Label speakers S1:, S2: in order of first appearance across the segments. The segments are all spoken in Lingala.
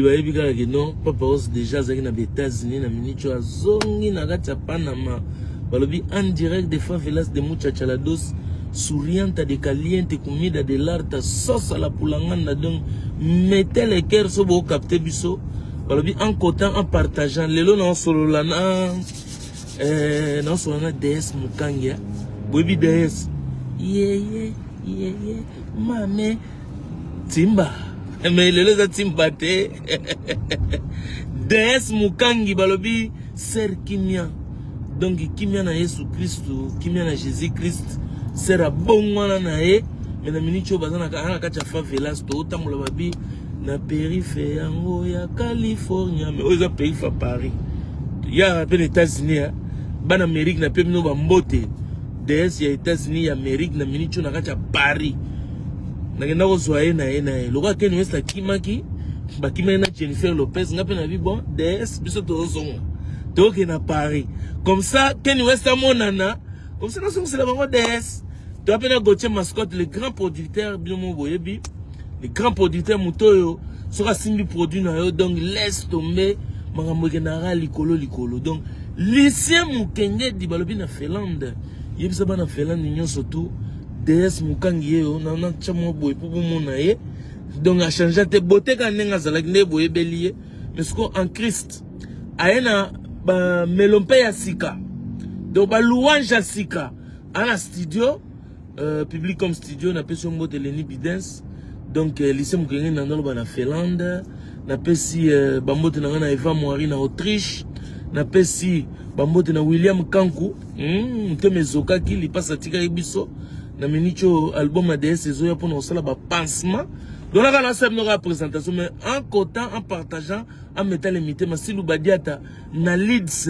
S1: Bayebi kaka ke non, Papa Rose déjà azalaki na ba États-Unis, na minute oyo azongi na kati ya Panama. Balobi en direct de favelas de Muchachalados, souriante de caliente, comida de l'arte, sauce à la pulanganda. Donc mettez les cœurs so bo capter biso. Balobi en cotant, en partageant. Lelo na solola na na solola na DS Mukangia. Boyebi DS. Ye ye ye ye mame timba, mais lelo eza timba te. DS Mukangi, balobi ser kimia. Donc kimia na Yesu Kristu, kimia na Jésus Christ, ser abongwana na ye. Mais na minute oyo baza na kati ya favelas, tootambola babi na périphère yango ya California, mais oyo eza périphère Paris ya mpe na États-Unis. Bana Amérique na mpe bino bambote. DS ya États-Unis ya Amérique, na minute oyo na kati ya Paris, nakenda kozwa ye na ye na ye lokola Kanye West akimaki, bakimaki na Jennifer Lopez. Nga mpe na bi bon, DS, biso tozozonga, tokokende na Paris, comme ça Kanye West amonana, comme ça nazongisela bango DS. Toya mpe na Gauthier Mascotte, le grand producteur. Bino mo boyebi le grand producteur, moto oyo soki asimbi produit na yo, donc laisse tomber, makambo ekendaka likolo likolo. Donc Lucien Mukengedi, balobi na Finlande, yebisa bana Finlande nyonso tu DS Mokangi ye oyo natya mwa boye mpo bomona ye. Donc achange te, bote kaka ndenge azalaki, nde boyebeli ye. Mais sikoyo en Christ aye na bamelo mpe ya sika, donc balouange ya sika ana studio public comme studio. Napesi yo mbote, Leni Bidens. Donc lycée Mokenge na ndaloba na Finlande, napesi bambote na ngai na Eva Moari na Autriche, napesi bambote na William Kanku, motema ezokaki lipasi atikaki biso. Na miniti oyo album ya DS ezoya mpona kosala bapansement. Donc naka nasala bino kaka présentation, mais en cotant, en partageant, en mettant les mitema. Silu Badiata na Leeds,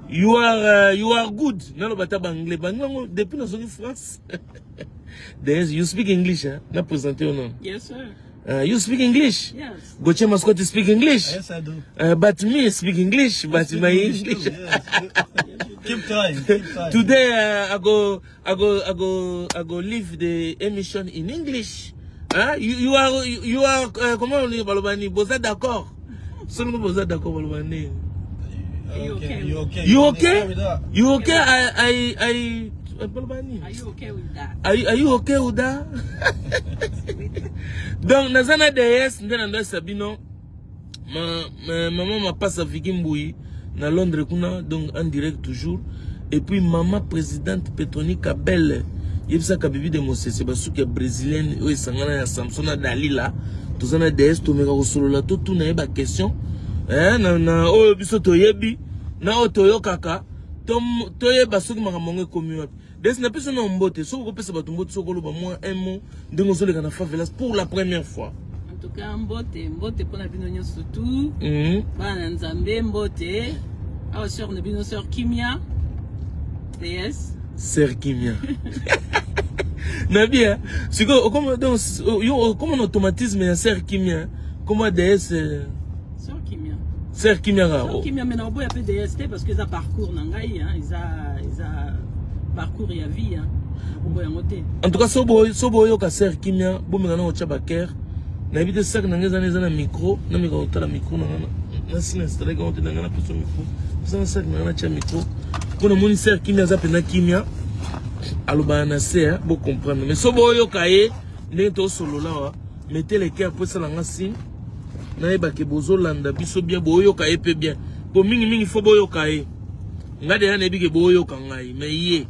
S1: You are good. Naloba ta banglais, banglais yango depuis nazongi France. D'ailleurs, you speak English, hein? Na présenté ou non?
S2: Yes, sir.
S1: You speak English?
S2: Yes.
S1: Gauthier Mascotte, you speak English?
S3: Yes, I do.
S1: But me speak English, but
S3: Speak
S1: my
S3: English
S1: English.
S3: too, yes. Keep trying. Keep trying.
S1: Today I go leave the emission in English. Hein? You are comment on dit, balobani? Boza d'accord? Seulement boza d'accord, balobani.
S2: Are you okay?
S3: You okay?
S1: You
S3: wanna
S1: okay?
S3: stay with that?
S1: You okay? I balobani.
S2: Are you okay with that?
S1: Are you okay with that? Donc naza na DS nde na ndoyesa bino ma, mama mapasa Viki Mbui na Londres kuna, donc en direct toujours. Et puis mama présidente Petroni Kabel, yebisaka Bibi de Mosese, basuki ya brésilienne oyo esangana ya Samson na Dalila. Toza na DS, tomeka kosolola, totuna ye baquestion eh, na oyo biso toyebi na oyo toyokaka, toyeba soki makambo yango ekomi wapi. DS, napesa na mbote. Soki okopesa bato mbote, soki oloba mwa un mot ndenge ozoleka na favelas pour la première fois.
S2: En tout cas, mbote, mbote mpona bino nyonso tu. Bana na Nzambe, mbote. Awa sœur na bino, sœur Kimia. DS.
S1: Sœur Kimia nabi sikoyo okoma donc yo okoma na automatisme ya sœur Kimia, koma DS.
S2: Sœur Kimia.
S1: Sœur Kimia kaka.
S2: Sœur Kimia, mais naoboya mpe DS te parce que eza parcours na ngai, hein, eza parcours ya vie, hein. Nakoboya yango te.
S1: En tout cas, so boyoka sœur Kimia, bomeka na kotya bacœur. Nayebi te, sac na ngai eza na micro, nameka kotala micro na ngai nasi na installaki yango te. Na ngai napesa micro, eza na sac na ngai, natya micro mpo namoni sœur Kimia aza mpenza kimia, alobaka na se, bocomprendre. Mais so boyoka ye ndenge tosolola wa, mettez le cœur po esala nga signe nayebake bozolanda biso bien, boyoka ye mpe bien, po mingimingi fo boyoka ye. Nga deja nayebi ke boyoka ngai, mais ye,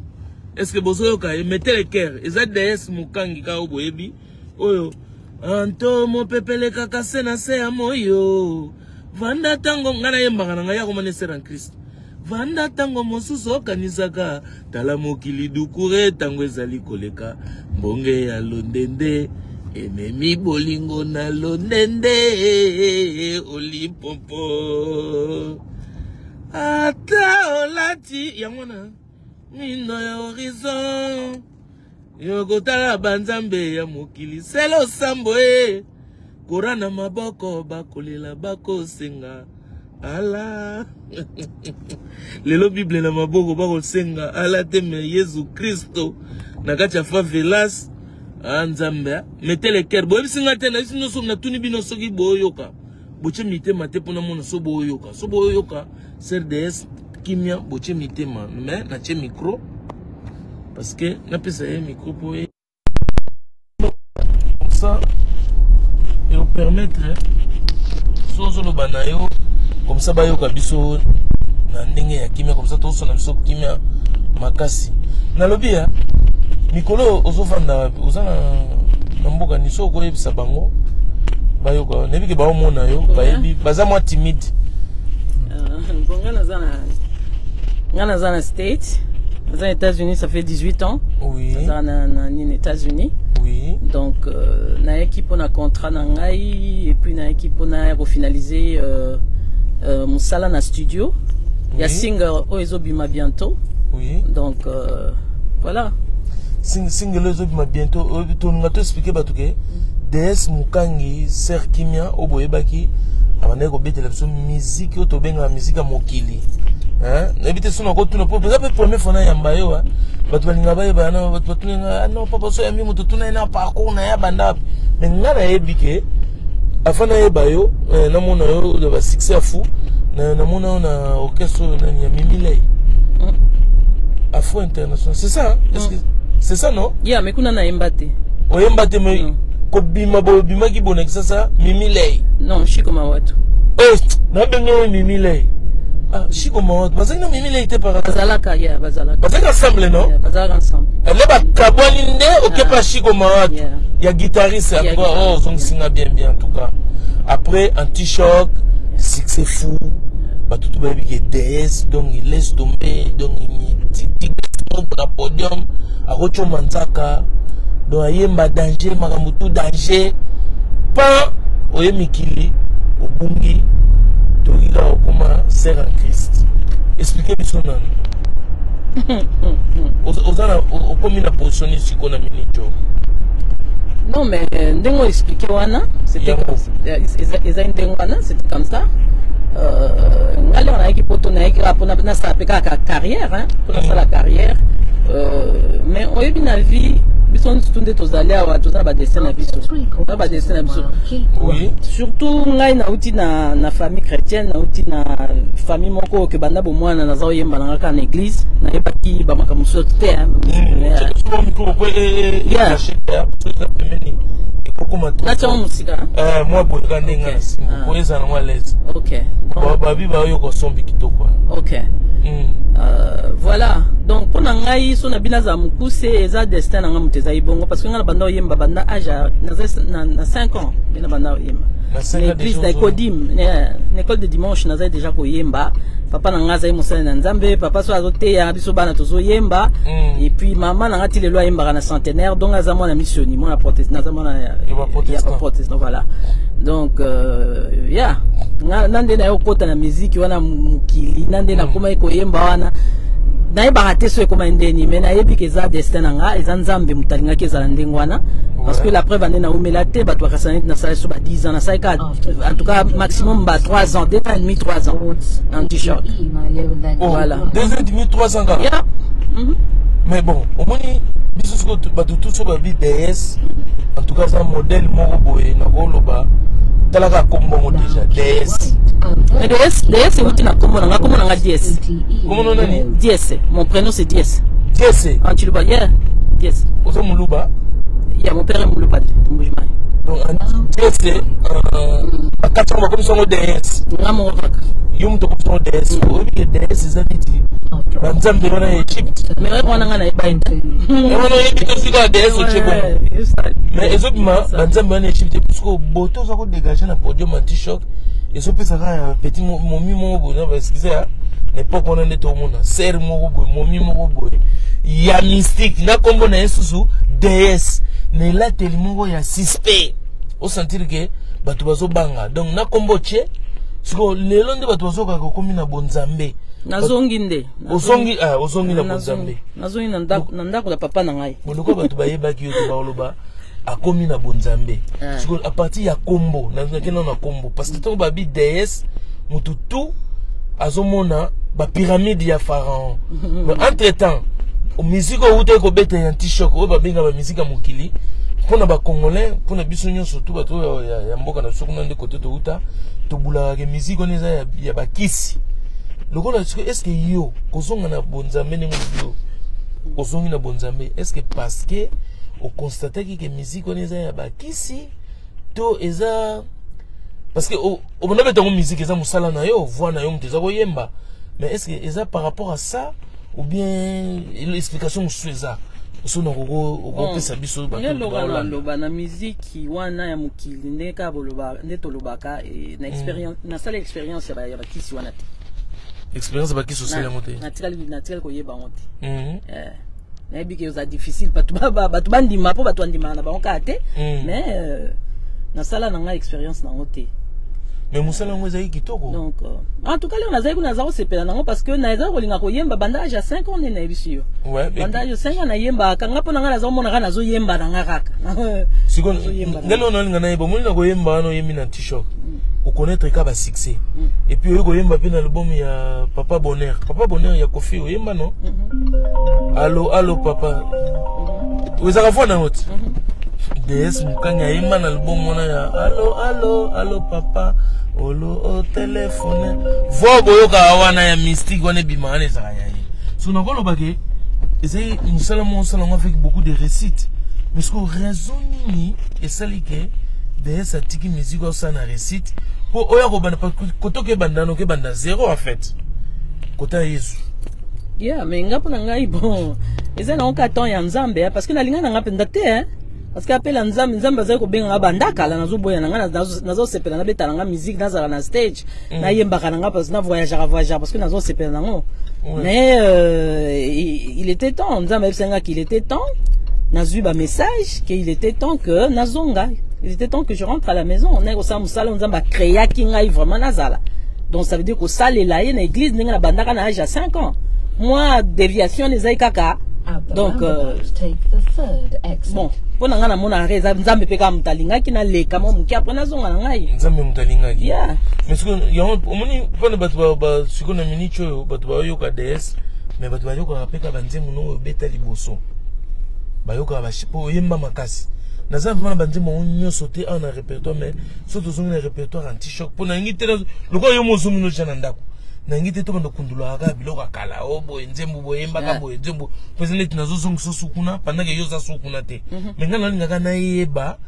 S1: est ce que bozoyoka ye? Mettez le cœur. Eza DS Mokangi kaka oyo boyebi, oyo anto mopepelekaka se na se ya moyo. Vanda ntango ngai nayembaka na ngai, yakoma ne sœur en Christ. Vanda ntango mosusu okanisaka, tala mokili dukure, ntango ezali koleka, mbonge ya londende ememi bolingo na londende olimpompo, ata olati yango na mindo ya horizon, yokotala banzambe ya mokili sele osambo e kora na maboko, bakolela, bakosenga ala. Lelo Bible na maboko, bakosenga ala te, me Yesu Kristo na kati ya favelas. Ah Nzambe, mettez le cœur. Boyebisi nga te, nayebisi bino soki natuni bino soki boyoka. Botie mitema te mpona mona so boyoka. So boyoka CRDS kimia botie mitema. Mais natie micro parce que napesa ye micro po ye comme ça et permettre so ozoloba na yo comme ça bayoka biso na ndenge ya kimia, comme ça tozosona biso kimia makasi. Nalobi ya mikolo ozovanda wapi? Oza na mboka ni? So okoyebisa bango bayoka, nayebi ke baomona yo, bayebi baza mwa timide.
S2: Bon, nga naza na State, naza na États-Unis, ça fait 18 ans. Naza na nini, États-Unis. Donc nayaki mpona contrat na ngai et puis nayaki mpona ya kofinaliser mosala na studio ya single oyo ezobima bientôt. Donc voilà.
S1: Single ezobima bientôt. Tolinga toexpliquer bato ke DS Mokangi, sœur Kimia oyo boyebaki, abandaki kobetela biso miziki oyo tobengaka miziki ya mokili. Nayebi te so nakotuna po eza mpe première fois nayamba yo. Bato balingaka bayeba na bato batuninga: "Non papa, so yambi moto, tuna ye na parcours na ye, abanda wapi?" Mais nga nayebi ke afin nayeba yo, namona yo basuccès ya fou, namona yo na orchestre oyo nani ya Mimi Lei, Afro International, c'est ça, hein? Est-ce que c'est ça, non?
S2: Yeah, mais kuna nayemba te.
S1: Oyemba te, mais kobima boye obimaki boye na Kisasa, Mimi Lei.
S2: Non, Shiko Mawatu.
S1: Eh, nabenge oyo Mimi Lei. Ah, Shiko Mawatu bazalaki na Mimi Lei te par
S2: Bazalaka, yeah, bazalaka.
S1: Bazalaki ensemble, non?
S2: Yeah, bazalaka ensemble.
S1: Nde bakabwani nde okepa Shiko Mawatu ya guitariste.
S2: Ya
S1: en tout cas,
S2: guitariste.
S1: Oh, ozongisinga bien bien. En tout cas, après Anti-Choc, succès fou, bato to bayebi ke DS, donc il laisse tomber, donc na podium akotioma nzaka, donc ayemba danger, makambo tout danger. Pan oye mikili, obungi, tokoki kaka okoma sœur en Christ. Explique biso nano, oza na okomi na position nini sikoyo na minute oyo?
S2: Non, mais ndenge oexpliquer wana, c'était
S1: Yango.
S2: Eza ndenge wana, c'était comme ça. Ngai lelo nayaki poto, nayaki kaka mpona nasala mpe kaka carrière, hein, mpo nasala carrière. Mais oyebi, na vie biso nyonso nde tozali awa, toza na badestin na biso, toza na badestin na biso. Surtout ngai nauti na famille chrétienne, nauti na famille moko oyo ke banda bomwana naza koyemba nanga kaka na église, nayebaki bamakambo mosusu te, hein.
S1: Souvent micro po pembeni ekokoma.
S2: Natiango mosika.
S1: Mwa boye kaka ndenge na nsima po ezala mwa l'aise.
S2: Ok.
S1: Babi bayoka sombi kitoko.
S2: Ok. Voilà, donc mpo na ngai, so na bino azala mokuse, eza destin na ngai moto ezali bongo, parce que ngai na banda oyemba banda age naza na 5 ans nde na banda oyemba.
S1: Na 5
S2: Na
S1: ans
S2: église
S1: déjà
S2: na Ecodim, na école de dimanche, nazali déjà koyemba. Papa na ngai azali mosali na Nzambe. Papa so azoteya biso bana, tozoyemba. Et puis mama na ngai ti lelo ayembaka na Centenaire, donc aza mwana missioni, mwana protestant, naza mwana
S1: Ya baprotestant.
S2: Ya baprotestant, voilà. Donc ya nga na nde naye kokota na miziki wana mokili, na nde nakomaki koyemba wana, nayebaka te so ekoma ndeni, mais nayebi ke eza destin na nga, eza Nzambe moto alingaki ezala ndenge wana, parce que la preuve ande naumela te. Bato bakasana neti nasali so ba 10 ans, nasali kaka en tout cas maximum ba 3 ans, 2 ans et demi, 3 ans Anti-Choc.
S1: Oh,
S2: Voilà.
S1: 2 ans et demi, 3 ans kaka.
S2: Yeah.
S1: Mais bon, omoni biso sikoyo bato tu so babi DS, en tout cas aza modèle moko boye nakoloba, talaka kombongo déjà DS.
S2: Mais DS, DS euti na kombo na nga, kombo na nga DS.
S1: Kombo na nani?
S2: DS, mon prénom c'est DS.
S1: DS.
S2: En Tshiluba, yeah, DS.
S1: Oza Moluba?
S2: Yeah, mon père est Moluba, Mbujimayi.
S1: Donc DS, bakati yango bakomisi yango DS.
S2: Nga moko kaka.
S1: Yo moto okomisi yango DS. Oyebi ke DS eza neti banzambe wana ya Egypte.
S2: Mais oyo wana nga nayeba ye te.
S1: Wana oyebi te, sika DS otie bongo, mais ezobima banzambe wana Egypte, puisque bote oza kodégage na podium Anti-Choc, ezopesa kaka ya petit momi moko boye na baexcuse ya na époque wana nde tomona sœur moko boye, momi moko boye ya mystique na nkombo na ye susu DS, na elateli moko ya suspect, osentir ke bato bazobanga. Donc na nkombo tie sikoyo lelo nde bato bazokaka kokomi na bonzambe.
S2: Nazongi nde.
S1: Ozongi, ah, ozongi na bonzambe.
S2: Nazongi na ndako na papa na ngai.
S1: Boloko bato bayebaki yo te, baoloba akomi na bonzambe. Sikoyo à partir ya kombo, nakenda na kombo, parce que ntango babi DS, motu tu azomona bapyramide ya Pharaon. Mais entre temps musique oyo outaki kobeta ya Anti-Choc oyo babenga bamusike ya mokili, Mpona bacongolais, mpona biso nyonso tu, bato oyo ya mboka na biso kuna nde kote touta, tobulakaka ke musique wana eza ya bakisi. Lokola sikoyo, est ce que yo kozonga na bonzambe, ndenge olobi yo ozongi na bonzambe, est ce que parce que oconstataki ke musique wana eza ya bakisi, to eza parce que obanda betango musique eza mosala na yo, voix na yo moto eza koyemba? Mais est ce que eza par rapport à ça ou bien explication mosusu eza so na okopesa biso bato?
S2: Ngeloba
S1: baolanda.
S2: Naloba na miziki wana ya mokili, ndenge kaka boloba nde tolobaka, na expérience, nasala expérience ya bakisi wana te.
S1: Expérience ya bakisi, osali yango te?
S2: Natikali koyeba yango te. Nayebi ke eza difficile, bato bato bandima, mpo bato bandimaka na bango kaka te. Mais nasala na ngai expérience nango te.
S1: Mais mosala yango ezalaki kitoko.
S2: Donc en tout cas, leo nazali kuna, naza kosepela nango parce que naza kolinga koyemba banda age ya 5 ans nde nayebisi yo. Banda age ya 5 ans nayembaka nga, mpo na ngai nazomona kaka nazoyemba na nga kaka.
S1: Sikoyo
S2: Nazoyemba na
S1: ndenge oyo nalinga nayeba, omoni na koyemba wana, oyembi na Antichoc, okonaître ka basuccès, et puis oyi koyemba mpe na album ya Papa Bonheur, Papa Bonheur ya Kofi, oyemba no "Allo allo papa", ezalaka voix na yo ti DS Mokangi ayemba na album wana ya "Allo allo allo papa olo o telefone". Voix boyokaka wana ya mystique wana ebima wana, ezalaka ya ye. So nakoloba ke ezali mosala moko osala yango avec beaucoup de réussite. Mais siko raison nini esali ke DS atiki musique, osala na réussite, mpo oyo akobanda kote okebanda nano, okebanda zéro en fait, kota ya Yesu?
S2: Yeah, mais nga, mpo na ngai, bon, eza nango ka temps ya Nzambe, hein, parce que nalinga na nga mpenza te, hein, parce que apela Nzambe, Nzambe azali kobenga nga banda kala, nazoboya na nga, nazosepela nabetala nga musique, nazala na stage, nayembaka na nga, parce que na voyageaka voyageaka, parce que nazosepela nango. Mais il était temps, Nzambe ayebisa nga qu'il était temps, nazwi bamessage qu'il était temps que nazonga, il était temps que je rentre à la maison, naye kosala mosala oyo Nzambe acréaki ngai vraiment nazala. Donc ça veut dire kosalela ye na église ndenge nabandaka na age ya 5 ans. Moi, déviation ezali kaka. Donc bon, mpo na ngai namonaka eza Nzambe mpe kaka moto alingaki naleka mwa moke, après nazonga na ngai.
S1: Nzambe moto alingaki.
S2: Yeah.
S1: Mais sikoyo yango omoni, mpona bato sikoyo na minute oyo bato bayoka DS, mais bato bayokaka mpe kaka banzembo no oyo obeta liboso, bayokaka mpo oyemba makasi. Naza vraiment na banzembo yango nyonso te awa na répertoire, mais so tozongi na répertoire Antichoc, mpo nalingi te lokola yo mozongi notia na ndako, nalingi te tobanda kundulaka kaka biloko ya kala o boye, nzembo boyembaka boye, nzembo mpo eza neti nazozongisa su kuna pendant ke yo oza su kuna te. Mais ngai nalingaka nayeba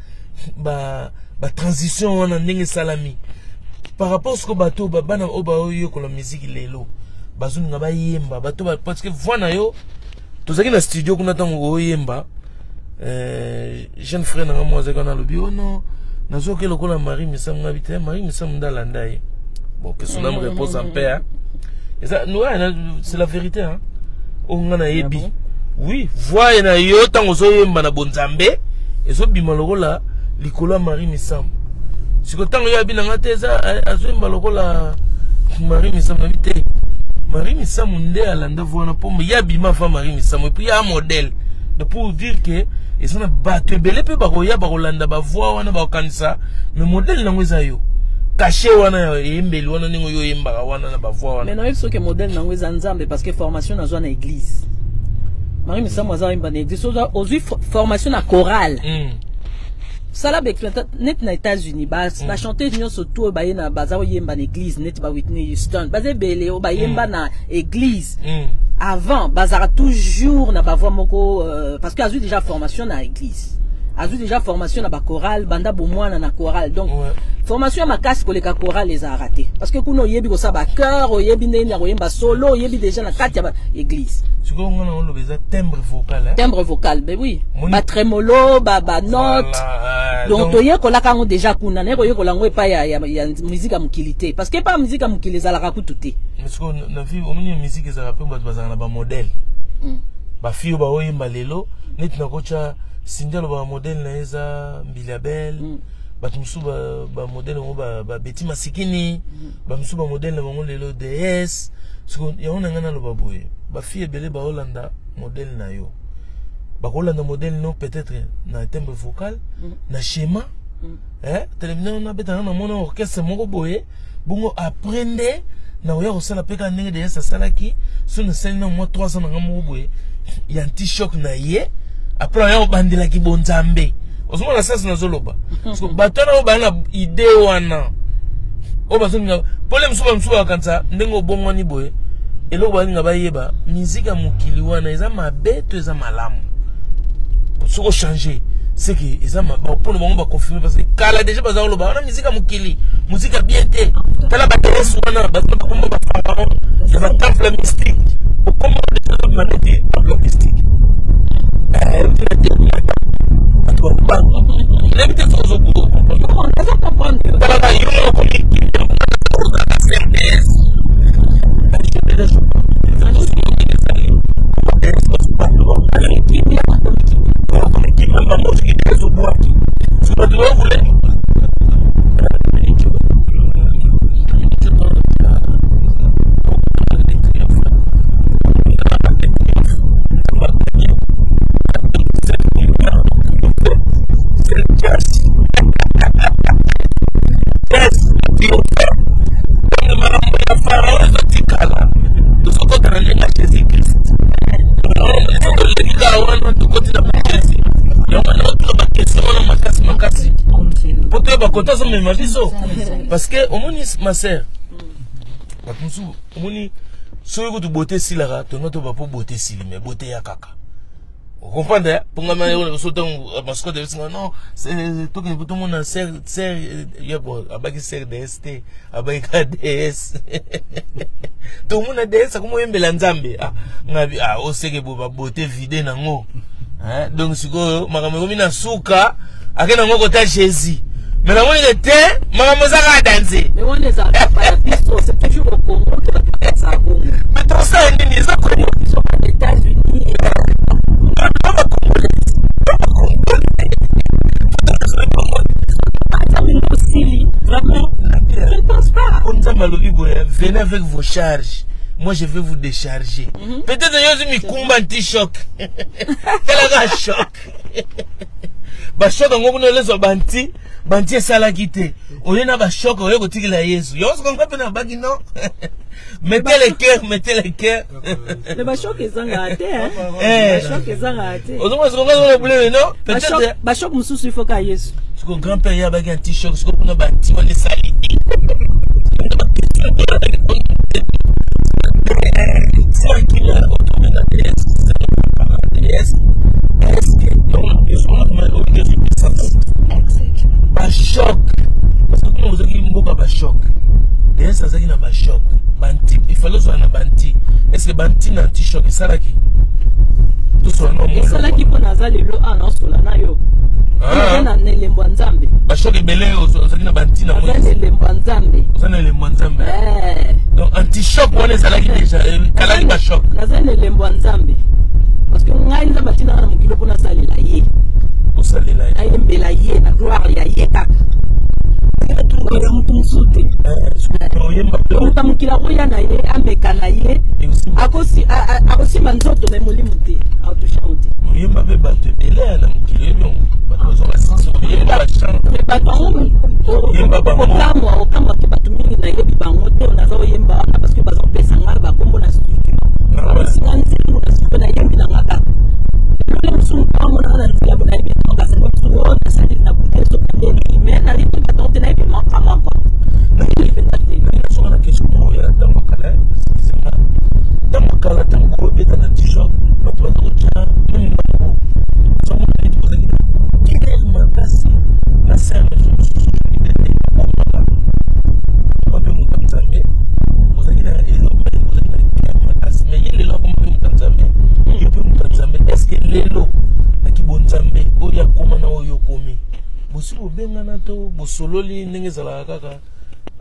S1: batransition wana ndenge esalami par rapport siko bato bana oyo baoyekola musique lelo, bazolinga bayemba bato, parce que voix na yo, tozalaki na studio kuna ntango oyemba, jeune frère nanga mo azalaki wana, alobi: "Oh non, nazoki lokola Marie Misamu." Ngabi te, Marie Misamu nde alanda ye. Bon, que son âme repose en paix, hein. Eza ouais, c'est la vérité, hein, oyo nga nayebi.
S2: Ah bon?
S1: Oui, voix na yo ntango ozoyemba na bonzambe ezobima lokola likolo ya Marie Misamu. Siko ntango yo abi nanga te, eza azoyemba lokola Marie Misamu, nabi te, Marie Misamu nde alanda voix wana, mpo ye abima va Marie Misamu et puis ya modèle de pour dire que eza na bato ebele mpe bakoya bakolanda bavoix wana, bakokanisa, mais modèle nango eza yo, cachet wana ya eyembeli wana, ndenge oyo oyembaka wana na bavoix wana.
S2: Mais nayebi soki modèle nango eza Nzambe, parce que formation nazwa na église, Marie Misamu aza oyemba na église. Ozwi formation na chorale, sala baexpérience neti na États-Unis, bachanteuse nyonso tu oyo baye na baza koyemba na église, neti ba Whitney Houston, baza ebele oyo bayemba na église avant, bazalaka toujours na bavoix moko, parce que azwi déjà formation na église, azwi déjà formation na bachorale, banda bomwana na chorale. Donc formation ya makasi koleka chorale ezalaka te, parce que kuna oyebi kosala bachœur, oyebi ndenge ya koyemba solo, oyebi déjà na kati ya baéglise.
S1: Sikoyo nga na oloba eza timbre vocal, hein?
S2: Timbre vocal, ben oui, batrémolo, banote.
S1: Voilà,
S2: donc toyekolaka yango déjà kuna, naye koyekola yango epai ya musique ya mokili te, parce que epai ya musique ya mokili ezalaka kutu te.
S1: Mais sikoyo na vie, omoni, musique ezalaka mpe bato bazalaka na bamodèle. Bafille oyo baoyemba lelo, neti nakotya Cindy, alobaka modèle na ye eza Mbilia Bel. Bato mosusu bamodèle yango babeti masikini, bamosusu bamodèle na bango lelo DS. Siko yango na ngai naloba boye, bafille ebele baolanda modèle na yo, bakolanda modèle no peut-être na timbre vocal, na schéma. Televizio nabetanga, namona orchestre moko boye bongo, après nde nakoya kosala mpe kaka ndenge DS asalaki. So nasali na mwa 3 ans nanga moko boye ya Antichoc na ye, après aya kobandelaki bonzambe. Ozomona sens nazoloba. Parce que bato wana oyo baa na idée wana, oyo bazolinga pole mosusu, bamosusu bakanisa ndenge obongwani boye, eloko balinga bayeba, miziki ya mokili wana eza mabe to eza malamu? Soki ochange, c'est que eza mpona bango baconfirme, parce que kala déjà baza koloba wana miziki ya mokili, muziki ya bien te. Tala baterese wana, baza bakoma bapharaon ya batemple mystique. Okoma déjà neti temple mystique, bato bakobanga. Nayebi te soki
S2: Nazo comprendre.
S1: Talaka yo moko, ozalaka CRDS. Bato bakule. Makambo ya Farao ezotikala, tozokota na ndenge ya Jésus Christ. Toleki kaka wana, tokoti na bojésus. Yango wana otuna baquestion wana makasi makasi, po toyeba kota azomema biso, parce que omoni, ma sœur, bato mosusu omoni, soki kutu bote esilaka, tonga toba po bote esili, mais bote ya kaka ocomprendre. Mpongama so ntango mascotte ebisinga non, tokende po tomona sœur ya bon, abaki sœur ds te, abaki ka ds, tomona ds akomoyembela Nzambe. Ah, ngabi ah, oseke boye babote vide nango. Hein, donc sikoyo makambo ekomi na suka, ake nango kota Jésus, mais namoni ke te, makambo eza kaka danse.
S2: Mais wana ezalaka pa ya biso, c'est toujours au Congo ke bato bakatisa bongo.
S1: Mais tosala nini? Eza Congo.
S2: Biso ba États-Unis.
S1: Bacongolais.
S2: Ata mingi osili, vraiment, je ne pense pas.
S1: Po Nzambe alobi boye: "Venez avec vos charges, moi je vais vous décharger." Peut-être yo ozwi mikumba anti-choc, talaka choc, bachoc yango kuna olezwa banti banti esalaki te, oye na bachoc, oye kotikela Yesu. Yango sokonga mpe na baki non, mettez le cœur, mettez le cœur.
S2: Mais bachoc ezangaka te, hein.
S1: Eh.
S2: Bachoc ezangaka te.
S1: Ozomona sokonga zona problème non peut-être.
S2: Bachoc mosusu, il faut ka Yesu.
S1: Siko grand-père ye abaki anti-choc, siko kuna banti wana esali te. Bachoc, parce que kuna ozalaki mboka bachoc, ds azalaki na bachoc banti, ifale ozala na banti. Est ce que banti na anti-choc esalaki? Tosola na
S2: Esalaki, mpo naza lelo awa, naosola na yo.
S1: Ah.
S2: Naza na elembo ya Nzambe.
S1: Bachoc ebele, ozalaki na banti na
S2: Naza na elembo ya Nzambe.
S1: Oza na elembo ya Nzambe.
S2: Eh.
S1: Donc anti-choc wana ezalaki déjà, ekalaki bachoc.
S2: Naza na elembo ya Nzambe, parce que ngai Nzambe atindaka na mokili mpo nasalela ye.
S1: Osalela ye.
S2: Nayembela ye na gloire ya ye kaka, ya motu mosusu te.
S1: Oyemba mpe.
S2: Moto ya mokili akoya na ye, ameka na ye, akosimba nzoto me molimo te, akotouche yango te.
S1: Oyemba mpe bato ebele ya na mokili, oyebi yango, bato bazwa basisi, oyemba bachambre.
S2: Me bato yango
S1: Yemba bango.
S2: Okamwa, okamwa te, bato mingi nayebi bango te. Naza oyemba wana parce que baza kopesa nga bakombo na studio, basinga nzembo na studio, nayembi na nga kaka. Elole mosusu amonaka na nzela bo, nayebi bango, basali mosusu oyo nasali na bute soki ndeni, mais nayebi bato yango te, nayebi makama kwa, nayebi mpenza te.
S1: Nazonga na question moko ya ntango kala. Excusez-moi, ntango kala, ntango obeta na anti-choc, bato baza kotya meme bango, ozomona neti ozalaki na querelle makasi na sœur mosusu te, babe moto ya Nzambe, ozalaki na eloko, ozalaki na querelle makasi, mais ye lelo akoma mpe moto ya Nzambe, yo mpe moto ya Nzambe. Est ce que lelo na kibonzambe oyo akoma na oyo okomi, bosi bobengana to bosololi ndenge ezalaka kaka?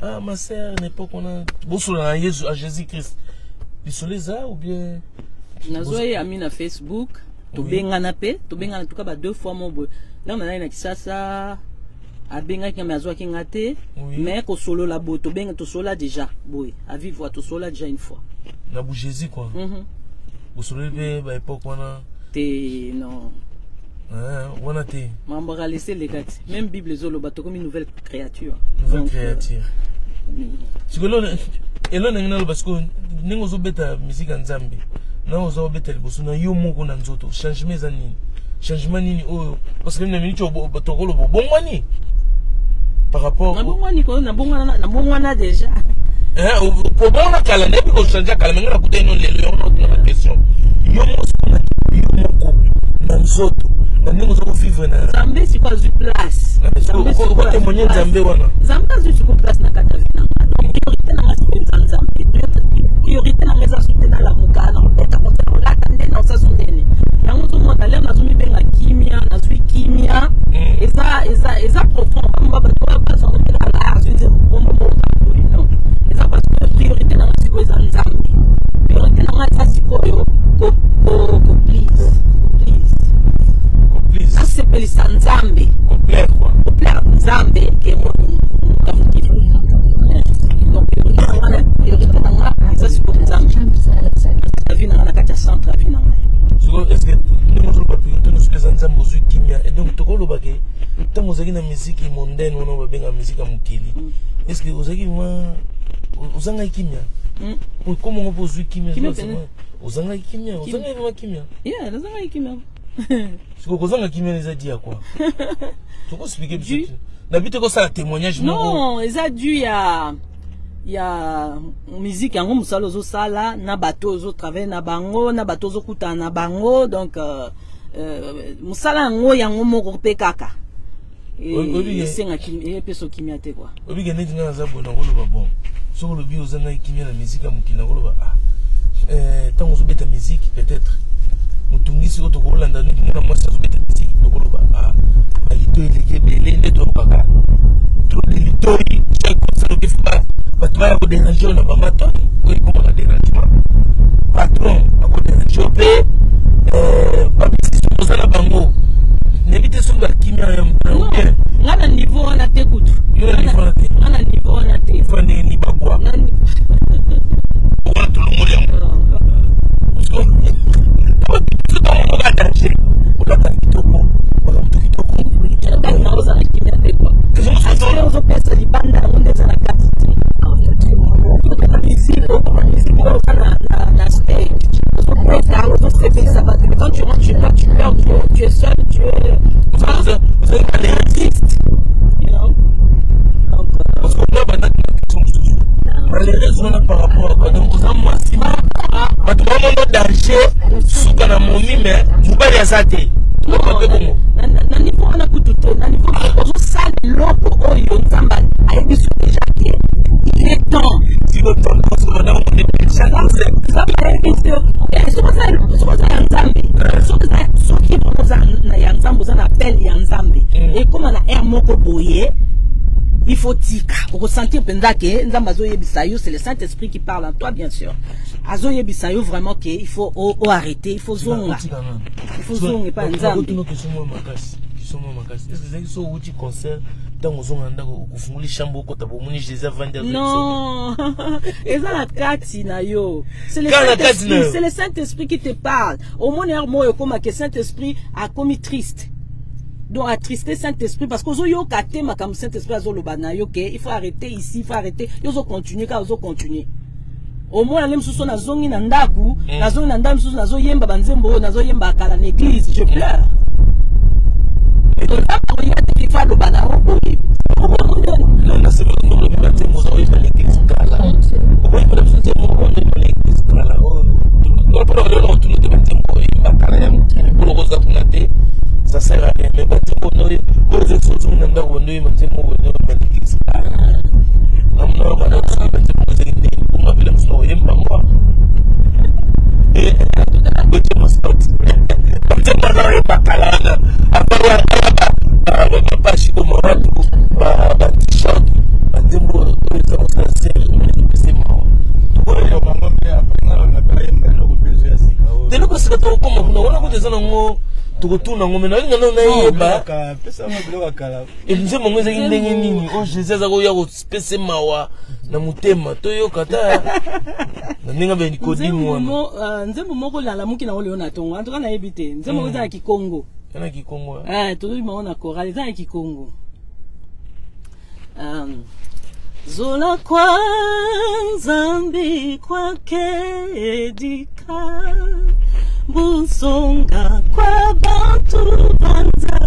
S1: Ah, ma sœur, na époque wana bosolola na Yesu, à Jésus Christ, lisolo eza ou bien?
S2: Nazwa ye ami na Facebook, tobengana mpe, tobengana tuka ba deux fois mo boye. Ntango nazali na Kisasa, abengaki nga, me azwaki nga te. Mais kosolola boye, tobenga, tosolola déjà boye à vive voix, tosolola déjà une fois.
S1: Na bu Jésus quoi. Bosololi mpe baépoque wana?
S2: Te, non.
S1: Ah, wana te.
S2: Makambo akalese eleka ti, même Bible ezoloba tokomi nouvelle créature.
S1: Nouvelle
S2: Donc,
S1: créature. Sikoyo elo ndenge naloba, sikoyo ndenge ozobeta musique ya Nzambe na oza obeta liboso na yo moko na nzoto, changement eza nini? Changement nini oyo? Parce que na minute oyo tokoloba obongwani par rapport
S2: Nabongwani ko, nabongwana, nabongwana déjà.
S1: Kobongwana kala, nayebi kochange kala, me ngai nakuta ino lelo yango naotuna ba question. Yo moko yo moko na nzoto, na ndenge oza kovivre na
S2: Nzambe sikoyo azwi place. Nzambe sikoyo azwi
S1: Okotémoigne
S2: place.
S1: Nzambe wana.
S2: Nzambe azwi sikoyo place na kati ya vie na nga. Donc priorité na nga sikoyo eza Nzambe. Priorité na nga eza soki te nalamuka, na kobeta kota, kolata nde na osaso ndeni yango. Ozomona lere nazomibenga kimia, nazwi kimia. Eza profond. Bamba bato bazongela, azwi nzembo bombo moko boye. Non, eza parce que priorité na nga sikoyo eza Nzambe. Priorité na nga eza sikoyo ko please, please.
S1: Please.
S2: Nasepelisa Nzambe.
S1: Koplaire quoi.
S2: Koplaire Nzambe ke moto ya mokili. Donc priorité na nga eza sikoyo Nzambe na vie na nga, na kati ya centre ya vie na ngai.
S1: Sikoyo, est ce que ndenge ozoloba priorité nyonso eza Nzambe, ozwi kimia? Et donc tokoloba ke ntango ozalaki na musique mondaine wana babenga musique ya mokili, est ce que ozalaki ma ozangaki kimia? Komongo mpo ozwi kimia.
S2: Kimia pene.
S1: Ozangaki kimia, ozangaki vraiment kimia?
S2: Yeah, nazangaki kimia.
S1: Sikoyo kozanga kimia eza dû à quoi? Tokoexpliquer biso te, na bi te kosala témoignage moko.
S2: Non, eza dû ya musique yango, mosala ozosala na bato, ozotravaille na bango, na bato ozokutana na bango. Donc mosala yango moko mpe kaka esengaki epesa kimia te quoi.
S1: Obike neti ngai naza boye, nakoloba bon, soki olobi ozangaki kimia na musique ya mokili, nakoloba ah, ntango ozobeta musique, peut-être motungisi oyo tokolanda neti mwana mwasi azobeta musique, tokoloba ah, balito eleki ebele nde toyokaka trop de litoi. Chaque concert okefi, bato baya kodéranger oyo na bamatoi oyo ekomaka dérangement, patron akodéranger yo mpe bamisisi oza na bango. Nayebi te soki bakimia ya
S2: Non,
S1: bien.
S2: Nga na niveau wana te kutu.
S1: Yo na niveau wana te?
S2: Nga na niveau wana te.
S1: Fa ndenge ni bakwa wana tolongoli yango, tomongoka danger, olata kitoko, makambo kitoko.
S2: Kati na ozala kimia te quoi. Aspect ozopesa libanda, yango nde eza na kati te. Okoma musique, okoma musique, oza na stage, ozopesa, ozosepelisa bato. Mais quand tu rentres chez toi, tu pleures, tu es seul, tu es
S1: Ozali
S2: triste, you know? Donc
S1: parce que nga bandaki na question mosusu malheureuse wana par rapport à quoi. Donc oza mwasi, bato bamona danger, suka na momi, mais mobali aza te, toloba mpe bongo.
S2: Na niveau wana kutu te. Na niveau ozosala eloko oyo Nzambe ayebi so déjà ke il est temps.
S1: Siko
S2: Nzambe ayebi soki oza ya Nzambe, soki vraiment oza ya Nzambe, oza na appel ya Nzambe, ekóma na aire moko boye, il faut tika okosentir mpenza ke Nzambe azoyebisa yo. C'est le saint esprit qui parle en toi, bien sûr. Azoyebisa yo vraiment ke il faut oarrêter, il faut zonga, il faut zonga epai ya Nzambe.
S1: Question moko makasi, question moko makasi: est ce que ezalaki so outi concert, ntango ozonga na ndako, okofungoli chambre, okota, bomoni Jésus avandi?
S2: Non, eza na kati na yo. C'est le
S1: Kaka na kati na yo.
S2: Saint-Esprit, c'est le Saint-Esprit qui te parle. Omoni heure moko ekomake Saint-Esprit akomi triste, donc attristé Saint-Esprit, parce que ozoyoka te makambo Saint-Esprit azoloba na yo ke il faut arrêter ici, il faut arrêter. Yo ozocontinue kaka, ozocontinue. Omona nde mosusu nazongi na ndako, nazongi na ndako mosusu, nazoyemba banzembo oyo nazoyemba kala na église, je pleure. Nzambe akoya te, il faut aloba na yo boye.
S1: Nasepeli banzembo oza oyemba na église kala. Okoyembela biso nzembo moko oyemba na église kala oyo mpona kolona kotuna te? Banzembo oyemba kala ya mokili mpona koza kuna te, ça sert à rien. Mais banzembo oyo eza so ozongi na ndako, bando oyemba nzembo oyo oyemba na église kala, namona bana soki banzembo ezali ndenge bonga mpela mosu na koyemba ngwa otie masauti banzembo wana oyemba kala wana apart aya bapashi komawatu ba t-shirt, banzembo oyo eza kosala se mawa.
S3: Oyo bango mpe après nga na bayemba eloko mpe ezo ya sika oyo.
S1: Eloko sika tokokoma kuna wana kuta eza nango, tokotuna yango, me nalinga nano nayeba.
S3: Pesa ngo biloko ya kala.
S1: Nzembo yango ezalaki ndenge nini oyo Jésus aza koya kopesa mawa na motema? Toyoka ta na ndenge ya Nikodime wana.
S2: Nzembo moko nalamuki nango lelo na ntongo, en tout cas nayebi te nzembo moko eza na Kikongo.
S1: Eza Kikongo?
S2: Tozoyima ngo na chorale, eza na Kikongo. Zola kwa Nzambi kwa kedika. Busonga kwa bantu banza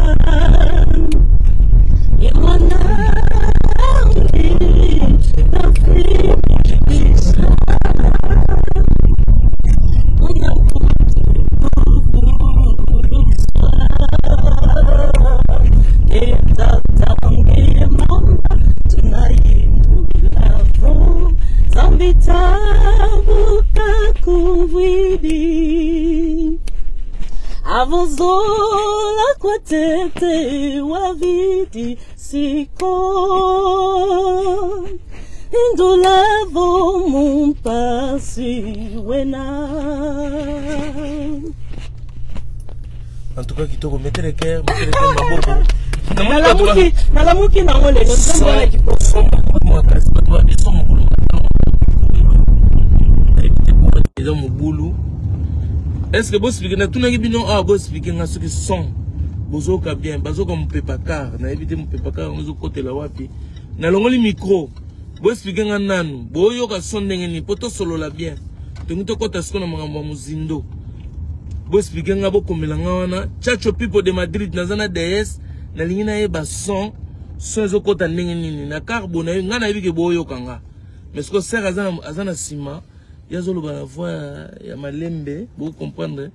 S2: Avozola kwa tete wavidi siko Indulavo mumpasi wena.
S1: En tout cas, kitoko, mettez le cœur, mettez le cœur, maboko.
S2: Nalamuki, nalamuki nango lelo nzambe wana kitoko.
S1: Eza mobulu. Est ce que boexplike natunaki bino awa boexplike nga soki son bozoyoka bien bazoyoka mopepa car nayebi te mopepa car yango ezokotela wapi nalongoli micro boexplike nga nanu boyoka son ndenge nini mpo tosolola bien tongi tokɔta sikoyo na makambo ya mozindo boexplike nga bokomela nga wana chacho people de Madrid naza na ds nalingi nayeba son son ezokɔta ndenge nini na car bo nayebi nga nayebi ke boyoka nga mais sikoyo sere aza na nsima ye azoloba na voix ya malembe bocomprendre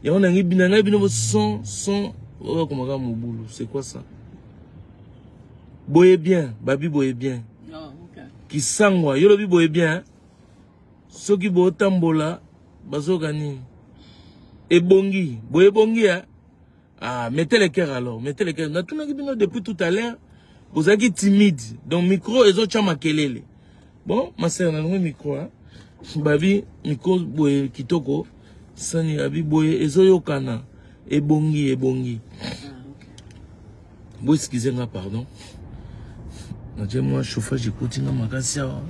S1: yango nangi na ngai bino bo son son oyo akomaka mobulu. C'est quoi ça? Boye bien babi, boye bien.
S2: Oh, okay.
S1: Kisangwa yo lobi boye bien. Soki botambola bazoka nini ebongi boye ebongi ya. Ah, mettez le cœur alors, mettez le cœur. Natunaki bino depuis tout à l'heure, bozalaki timide donc micro ezotya makelele. Bon, ma sœur, nalongo micro, hein? Babi micro boye kitoko sani abi boye ezoyokana ebongi ebongi.
S2: Ah, okay.
S1: Bo excuse nga, pardon, natie mwa chauffage ekoti nga makasi awa.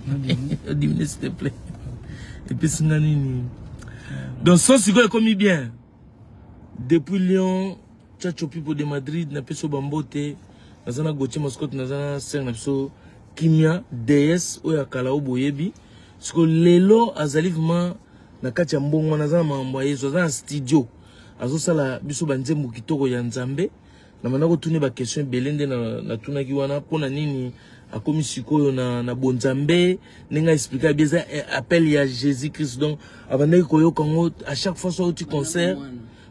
S1: Diminue s'il te plaît, epesi nga nini. Donc son sikoyo ekomi bien. Depuis Lyon, Chacho Pipo de Madrid, napesi yo bambote. Naza na Gautier Mascotte, naza na sere na biso Kimia DS oyo ya kala oyo boyebi. Sikoyo lelo azali vraiment na kati ya mbongo wana, aza na makambo ya Yesu, aza na studio azosala biso banzembo kitoko ya Nzambe. Na banda kotuna baquestion ebele nde natunaki wana mpona nini akomi sikoyo na bonzambe ndenge aexplika bi eza appel ya Jésus Christ. Donc abandaki koyoka yango à chaque fois so auti concert.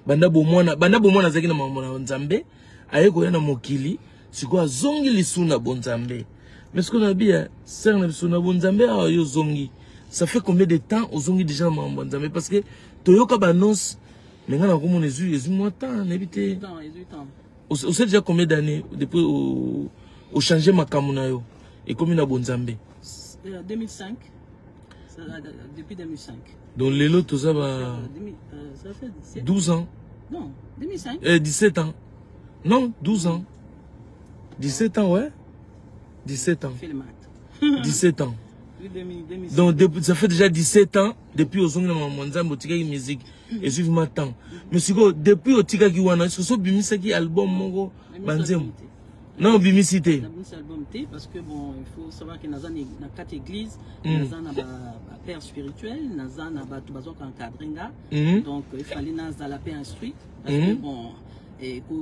S1: Banda bomwana azalaki na makambo na Nzambe, aye koya na mokili sikoyo azongi lisu na bonzambe. Mais sikoyo na bi sere na biso na bonzambe awa, yo ozongi, ça fait combien de temps ozongi déjà na makambo ya Nzambe? Parce que toyoka baannonce, mais nga nakomona ezwi mwa temps, nayebi te.
S2: Temps, ezwi temps.
S1: Osali déjà combien d'années depuis ochange makambo na yo ekomi na bonzambe?
S2: 2005. Ça, depuis 2005.
S1: Donc lelo toza ba
S2: 2000, ça fait 17.
S1: 12 ans.
S2: Non, 2005.
S1: 17 ans, non, 12 ans, 17 ans, ouais, 17 ans.
S2: Fais le maths.
S1: 17 ans.
S2: Oui, 2000, 2005.
S1: Donc depuis, ça fait déjà 17 ans depuis ozongi na makambo ya Nzambe, otikaki musique, ezwi vraiment temps. Mais sikoyo depuis otikaki wana, soki obimisaki album moko banzembo non obimisi te?
S2: Nabimisi album te parce que bon, il faut savoir que naza na kati église, naza na ba père spirituel, naza na bato bazwaka encadre nga. Donc il fallait nazala mpe instruite parce que bon,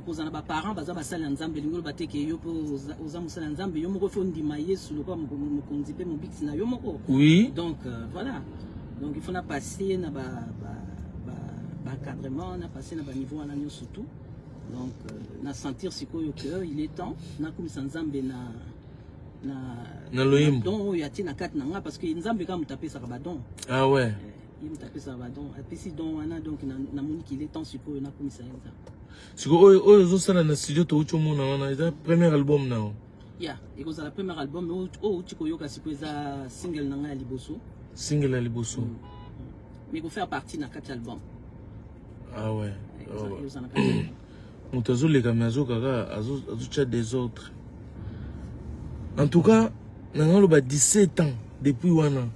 S2: kozala na baparent baza basali ya Nzambe elingi oloba te ke yo mpe oza mosali ya Nzambe. Yo moko faut ndima Yesu lokola mokonzi mpe mobikisi na yo moko. Donc voilà, donc il faut na passer na ba encadrement, na passer na baniveau wana nyonso tout. Donc na sentir sikoyo que il est temps nakumisa Nzambe na
S1: Na loyembo.
S2: Don oyo atie na kati na nga, parce que Nzambe kaka moto apesaka badon.
S1: Ah ouais.
S2: Ye moto apesaka badon, apesi don wana. Donc namoni qu'il est temps sikoyo nakumisa ye Nzambe.
S1: Sikoyo oyo ozosala na studio touti omona wana eza premier album na yo?
S2: Ya, ekozala premier album. Oyo outi koyoka sikoyo eza single na ngai ya liboso.
S1: Single ya liboso.
S2: Mais ekofaire partie na kati ya album.
S1: Ah ouais.
S2: Ekozala na kati ya album.
S1: Moto azoleka me azokaka azotya désordre. En tout cas nanga oloba 17 ans depuis wana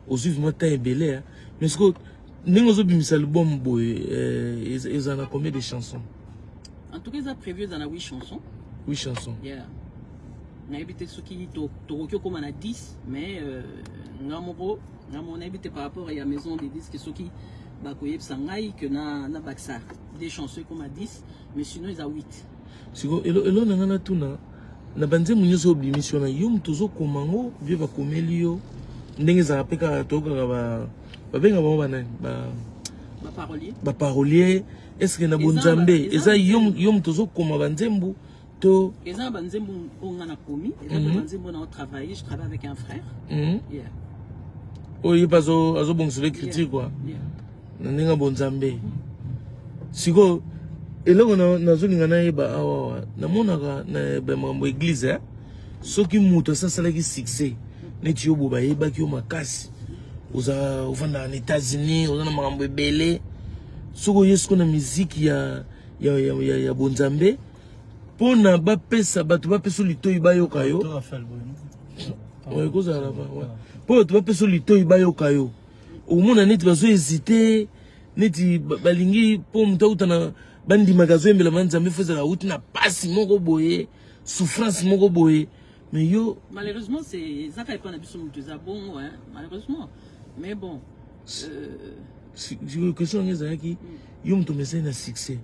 S1: ozwi vraiment temps ebele, hein. Mais sikoyo ndenge ozobimisa album boye, ezala na combien de chansons?
S2: En tout cas eza prévu eza na 8 chansons.
S1: 8 chansons.
S2: Yeah, nayebi te soki tokoki okóma na 10, mais nga moko nayebi te par rapport ya maison de disque soki Bakoyebisa ngai que na nabakisa des chansons ekoma 10, mais sinon eza 8.
S1: Siko elo na ngai natuna, na banzembo nyonso obimisi wana, yo moto ozokoma yango bie bakomeli yo ndenge ezalaka mpe kaka toyokaka babenga bango banani?
S2: Baparolier.
S1: Baparolier. Est ce que na bonzambe eza yo moto ozokoma banzembo to?
S2: Eza na banzembo oyo nga nakomi, eza na banzembo na otravaille. Je travaille avec un frère. Yeah.
S1: Oyo ye mpe azobongisa écriture quoi.
S2: Yeah.
S1: Na ndenge ya bonzambe, sikoyo eloko nazolinga nayeba awawa, namonaka na bamakambo église, eh? Soki moto asasalaki succès neti yo bo bayebaki yo makasi, oza ovandaka na États-Unis, oza na makambo ebele, soki oye sikoyo na miziki ya bonzambe, mpona bapesa bato, bapesa litoi bayoka yo, ekozala mpo bato bapesa litoi bayoka yo, omona neti bazohésite, neti balingi mpo moto auta na bandimaka azoyembela ma Nzambe, fo ezala auti na pasi moko boye, souffrance moko boye, mais yo?
S2: Malheureusement, c'est ezaka epa na biso moto eza bongo, hein, malheureusement, mais bon.
S1: Question yango ezalaki, yo moto omesali na succès,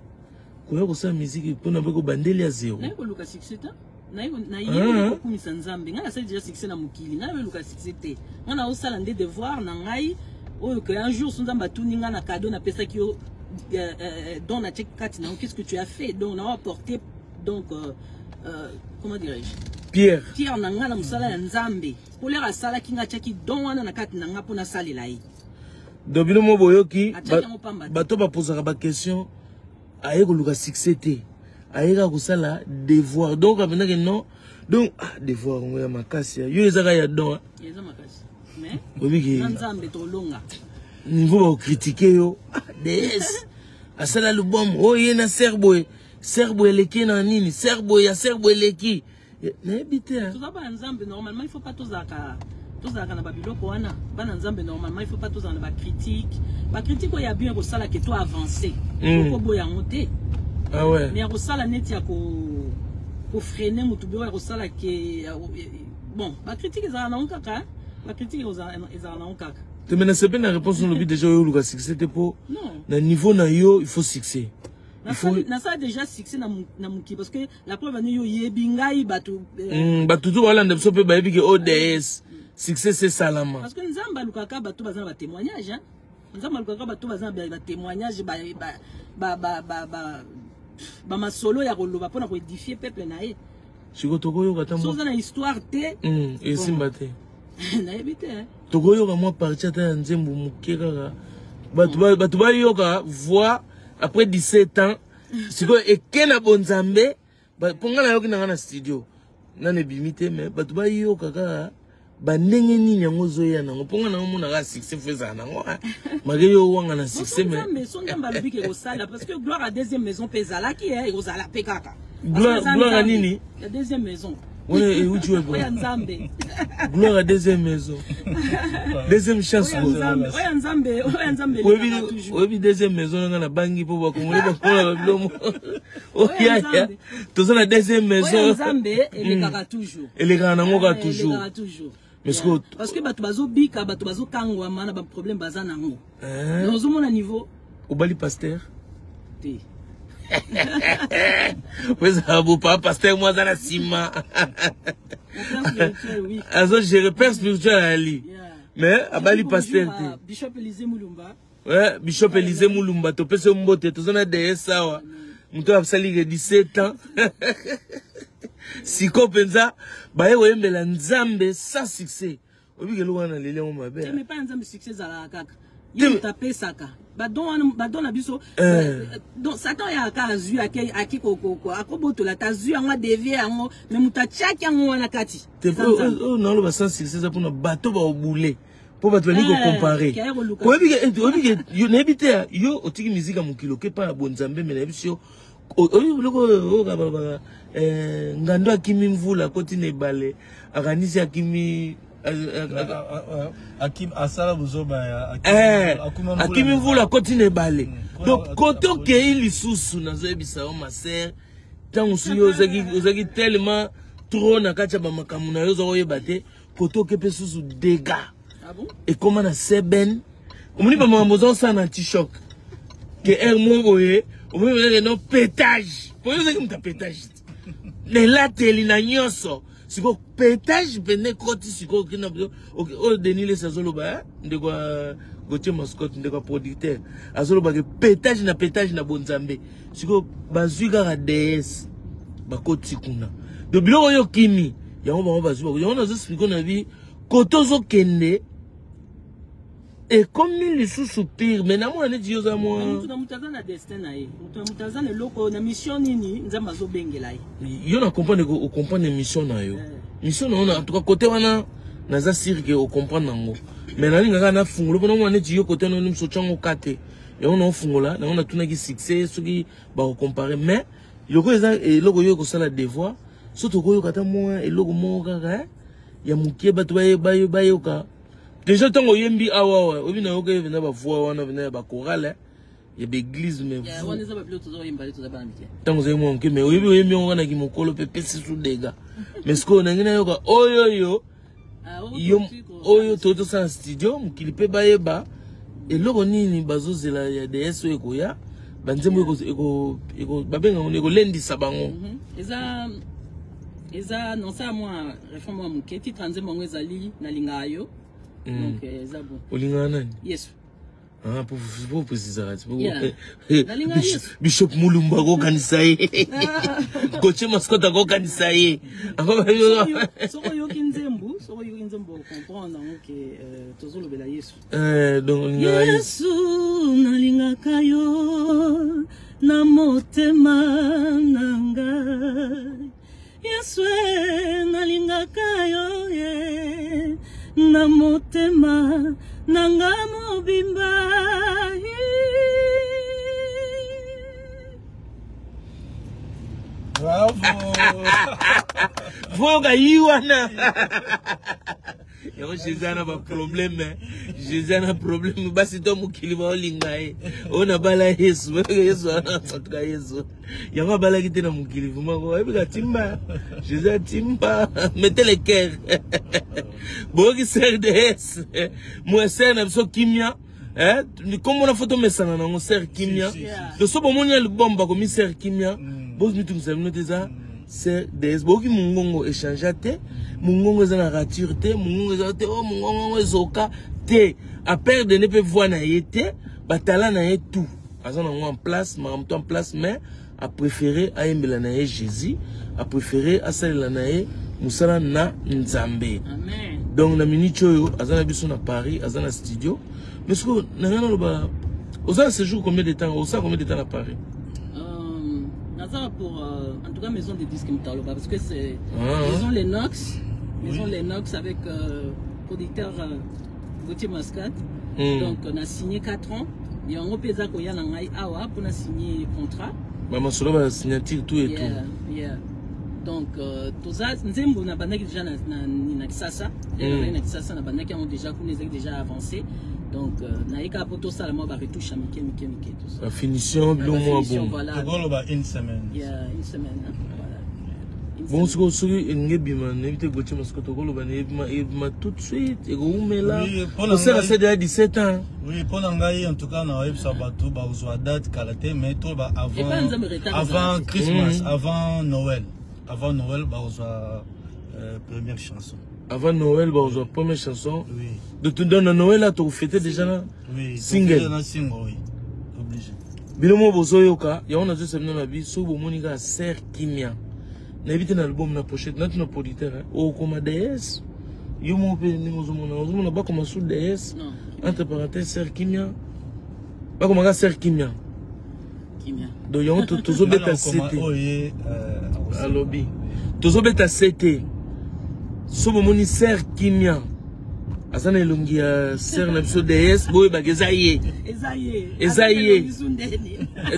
S1: koya kosala musique mpona mpe kobandeli ya zero?
S2: Naye koluka succès te, nayebi kokumisa Nzambe. Ngai nasali déjà succès na mokili, ngai nayeluka succès te. Ngai naosala nde devoir na ngai oyo ke un jour so Nzambe atuni ngai na cadeau napesaki yo, don natie kati na yo, qu'est-ce que tu as fait? Donc nao apporter, donc comment dirais-je,
S1: Pierre.
S2: Pierre na ngai na mosala ya Nzambe, po lere asalaki ngai, atiaki don wana na kati na ngai mpo nasalela ye.
S1: Donc bino mo boyoki.
S2: Atiaki yango pamba te.
S1: Bato bapozaka baquestion, aye koluka succès te, aye kaka kosala devoir. Donc apendaki non, donc ah, devoir yango ya makasi ya yo ezaka ya don.
S2: Eza makasi, mais
S1: obiki
S2: na Nzambe tolonga.
S1: Niveau bakocritiquer yo, ah, ds asala album oyo ye na ser boye, ser boye eleki na nini, ser boye ya ser boye eleki, nayebi te, hein.
S2: Toza bana Nzambe, normalement il faut pas tozalaka na babiloko wana. Bana Nzambe, normalement il faut pas tozala na bacritique. Bacritique oyo ya bien kosala ke to avancer, okoboya yango te.
S1: Ah ouais.
S2: Mais ya kosala neti ya kofreiner motu, biloko ya kosala ke bon, bacritique ezala nango kaka, bacritique ezala nango kaka.
S1: Te, mais nasepeli na réponse. Olobi déjà oyo oluka succès te, mpo
S2: Non.
S1: na niveau na yo il faut succès, il faut
S2: Nasala déjà succès na mokili, parce que la preuve ani yo yebi ngai, bato
S1: Bato tu balanda biso mpe bayebi ke ods succès sesalama.
S2: Parce que Nzambe alukaka bato baza na batémoignage, hein. Nzambe alukaka bato baza na batémoignage, bamasolo ya koloba mpona koédifier peuple na ye.
S1: Sikoyo tokoyoka ata
S2: so oza na histoire te,
S1: Esimba te.
S2: Nayebi te, hein.
S1: Tokoyoka mwa partie ata ya nzembo moke kaka, bato bayoka voix après 17 ans. Sikoyo eke na bonzambe, mpo ngai nayoki na ngai na studio nano ebimi te, mais bato bayoka kaka bandenge nini yango ozoya nango, mpo ngai naomonaka succès fo ezala nango, malgré yo owanga na succès, mais
S2: Nzambe, so Nzambe alobi ke ekosala, parce que gloire à deuxième maison mpe ezalaki, ekozala mpe kaka.
S1: Gloire à nini?
S2: Ya deuxième maison.
S1: Wana euti wapi?
S2: Oya Nzambe.
S1: Gloire à deuxième maison, deuxième chance.
S2: Oya Nzambe, oya Nzambe.
S1: Oyebi deuxième maison nanga na bangi mpo bakongoli bakola babilomo oyaya, toza na deuxième maison.
S2: Oya Nzambe elekaka toujours.
S1: Elekaka nango kaka toujours.
S2: Elekaka toujours.
S1: Mais sikoyo
S2: parce que bato bazobika, bato bazokangwama na baproblème baza nango, ozomona niveau.
S1: Obali pasteur?
S2: Te.
S1: Ezala bopa pasteur mo aza na nsima, azogérer père spirituel ayali, mais abali pasteur te.
S2: Bishop Élysée Mulumba.
S1: Ouais, Bishop Élysée Mulumba, topesi yo mbote. Toza na ds awa, moto asaliki 17 ans sikoyo mpenza baye koyembela Nzambe sans succès. Obiki eloko wana, leli yango mabe.
S2: Mais pas Nzambe, succès ezalaka kaka ye moto apesaka badon na biso. Donc Satan oyaka azwi, aki akobotola te, azwi yango, adévier yango, mais moto atiaki yango wana kati.
S1: Oyo naloba sans succès eza mpona bato baobule, mpo bato balingi kocomparer. Oyebi, nayebi te, yo otiki musique ya mokili, oke pa ya bonzambe, me nayebi si yo oyebi biloko oyo balobaka, ngando akimi mvula, akoti na ebale, akanisi akimi.
S3: Asala buzoba ya
S1: Akimi mvula, akoti na ebale. Donc kote okei lisusu, nazoyebisa yo, ma sœur, ntango mosusu yo ozalaki tellement trop na kati ya bamakambo na yo, oza koyeba te kote oke mpe susu dégâts ekóma na seben. Omoni bamakambo ozosala na anti-choc ke aire moko boye, omoni penza ke non, petage po yo ozalaki moto ya petage te na elateli na nyonso. Sikoyo petage pene ekoti sikoyo okenda oyo Denis Lessie azoloba, ndeko ya Gauthier Mascotte, ndeko ya producteur, azoloba ke petage na petage na bonzambe. Sikoyo bazwi kaka DS bakoti kuna, donc biloko oyo okimi yango bango bazwi yango. Nazo expliquer na bi kote ozokende ekomi lisusu pire, mais namona neti yo oza mwa
S2: Mutu na mutu aza na destin na ye, mutu na mutu aza na eloko na mission nini Nzambe azobengela ye.
S1: Yo na comprendre, ocomprendre mission na yo, mission na yo. En tout cas, côté wana naza sûr ke ocomprendre yango, mais nalingaka nafungola mpona omona neti yo côté wana miso otyango ka te. Yango naofungola nango, natunaki succès soki bakocompare, mais loko eza eloko yo ekosala devoir. So tokoyoka ata mwa eloko moko kaka ya mokie, bato bayoka déjà. Ntango oyembi awa awa, oyebi, nayoka ye mpenza bavoix wana mpenza ya bachorale ya baeglise, mais ntango ozali mwa moke, mais oyebi, oyembi yango kanaki mokolo mpe pesi su dega. Mais sikoyo nangi nayoka oyo oyo yo oyo toyi tosala studio, mokili mpe bayeba eloko nini bazozela ya DS oyo ekoya, banzembo babenga ngo ekolendisa bango.
S2: Eza nosala mwa refrain mwa moke. Titre ya nzembo yango ezali "Nalingaka yo". Donc eza bon.
S1: Olingaka nani?
S2: Yesu.
S1: Ah, po précisaka ti Bishop Mulumba akokanisa ye, Gauthier Mascotte akokanisa ye.
S2: Soki oyoki nzembo, soki oyoki nzembo, comprendre yango ke tozolobela Yesu.
S1: Donc
S2: olingaka Yesu. Nalingaka yo na motema na ngai. Yesu, nalingaka yo ye na motema na nga mobimba.
S3: Bravo.
S1: Voyoka yi wana yango. Jésus ana baproblème, Jésus ana problème. Basi to mokili baolinga ye oyo nabala Yesu. Yesu atuka, Yesu yango abalaki te na mokili. Vraiment, oyebika timba, Jésus atimba. Mettez le cœur. Boyoki sœur DS, mo sœur na biso Kimia, kombo na foto mesana nango, sœur Kimia. To so bomoni album bakomi sœur Kimia, bomitungisa bino te, eza sœur DS. Boyoki mongongo échange te, mongongo eza na rature te, mongongo eza te o mongongo yango ezoka te, aperdre ne mpe voix na ye te. Batala na ye tout aza nango en place, makambo to en place, mais apréféré ayembela na ye Jésus, apréféré asalela na ye mosala na Nzambe. Donc na minute oyo aza na biso na Paris, aza na studio. Mais sikoyo na ngai naloba, oza na séjour combien de temps? Osala combien de temps na Paris?
S2: Naza pour en tout cas maison de disque mutaloba, parce que c'est maison Lennox, maison Lennox avec producteur Gauthier Mascat. Donc on a signé 4 ans. Yango mpe eza koya na ngai awa mpona signer contrat.
S1: Bamasolo, basignature, tout et
S2: tout. Yeah. Donc toza nzembo nabandaki déjà na Kisasa. Na Kisasa nabandaki yango déjà, kuna ezalaki déjà avancé. Donc naye kaka mpo tosala mwa baretouche ya mike mike mike, tout ça.
S1: Bafinition, biloko mwa bon.
S2: Voilà.
S3: Tokoloba une semaine.
S2: Yeah, une semaine, hein? Voilà.
S1: Bon, sikoyo soki elingi ebima, nayebi te, Gauthier Mascotte, tokoloba na ebima, ebima tout de suite, ekoumela osala se deja 17 ans.
S3: Oui, mpo na ngai en tout cas nayebisa bato bakozwa date kala te, mais toloba avant Christmas, avant Noël, avant Noël bakozwa première chanson.
S1: Avant Noël bakozwa première chanson.
S3: Oui.
S1: Donc na Noël là tokofete déjà na
S3: oui,
S1: single.
S3: Na single, oui, obligé.
S1: Bino mo bozoyoka yango, nazoyesa bino na bi soki bomoni kaka sœur Kimia, nayebi te na album na pochette nati na producteur okoma DS yo moko mpe ndenge ozomona, ozomona bakoma su DS entre parenthèse sœur Kimia, bakomaka sœur Kimia. Donc yango tozobeta sete, alobi tozobeta sete. So bomoni sœur Kimia aza na elongi ya sœur na biso DS, boyebaka eza ye, eza ye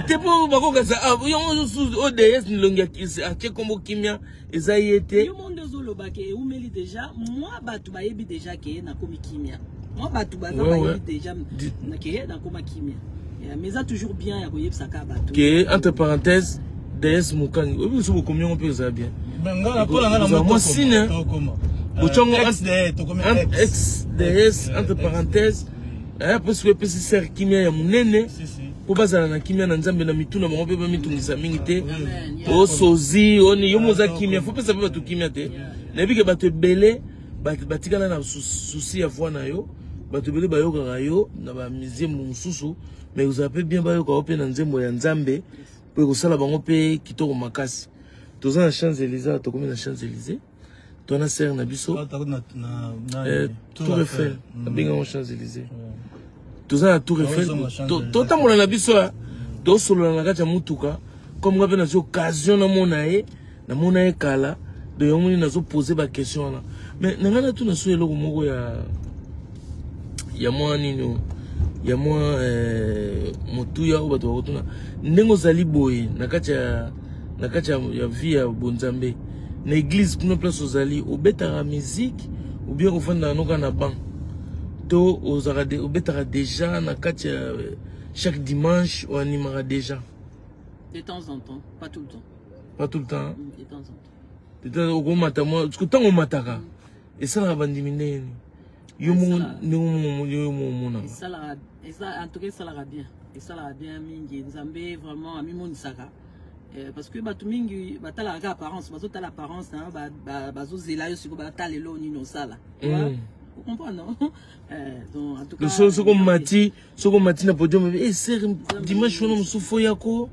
S1: te, mpo bakokasa yango oyo DS elongi atie kombo Kimia, eza ye te.
S2: Yo monde ozoloba ke eumeli déjà mwa bato bayebi déjà ke nakomi Kimia, mwa bato baza bayebi déjà ke nakoma Kimia, mais eza toujours bien ya koyebisaka bato
S1: ke entre parenthèse DS Mokangi. Oyebi so bokomi yango mpe eza bien.
S3: Mwa
S1: signe botyongo ex DS entre parenthèse. Eh, mpo sikoyo epesi sere kimia ya monene mpo bazala na kimia na nzambe na mitu na bango mpe bamitungisa mingi te osozi oni yo moza kimia fo pesa mpe bato kimia te nayebi ke bato ebele batikala na souci ya voi na yo bato ebele bayokaka yo na bamizembo mosusu mais kozala mpe bien bayoka yo mpe na nzembo ya nzambe mpo ekosala bango mpe kitoko makasi toza na champs élysées tokomi na champs élysées to na sere na biso eh, tour eiffel abenga yango champs élysées toza na tour eiffel totambola na biso ah. tosolola na kati ya motuka comme nga mpe nazwi occasion namona ye namona ye kala donc yango moni nazopose baquestion wana mais na ngai natuna so eloko moko ya ya mwa nini ya mwa eh, motuya oyo bato bakotuna ndenge ozali boye na kati ya na kati ya, ya vie ya bonzambe na église kuna place ozali obetaka musique ou bien ofandaka noka na banc to ozalaka de, obetaka déjà na kati ya chaque dimanche oanimaka déjà
S2: de temps en temps pas tout le temps
S1: pas tout le temps
S2: mm, de temps en temps
S1: okomata mwa ntango omataka mm. esalaka bandimi ndenge nini yo moko ndenge yo moko omonaka
S2: esalaka en tout cas esalaka bien esalaka bien mingi nzambe vraiment amimonisaka eh, parce que bato mingi batalaka kaka apparence bazotala apparence na bazozela yo sikoyo batala eloko nini osala mm. comprendre non eh, donc en tout cas
S1: soki omati soki omati na podium e eh, ser dimanche wana mosusu foyako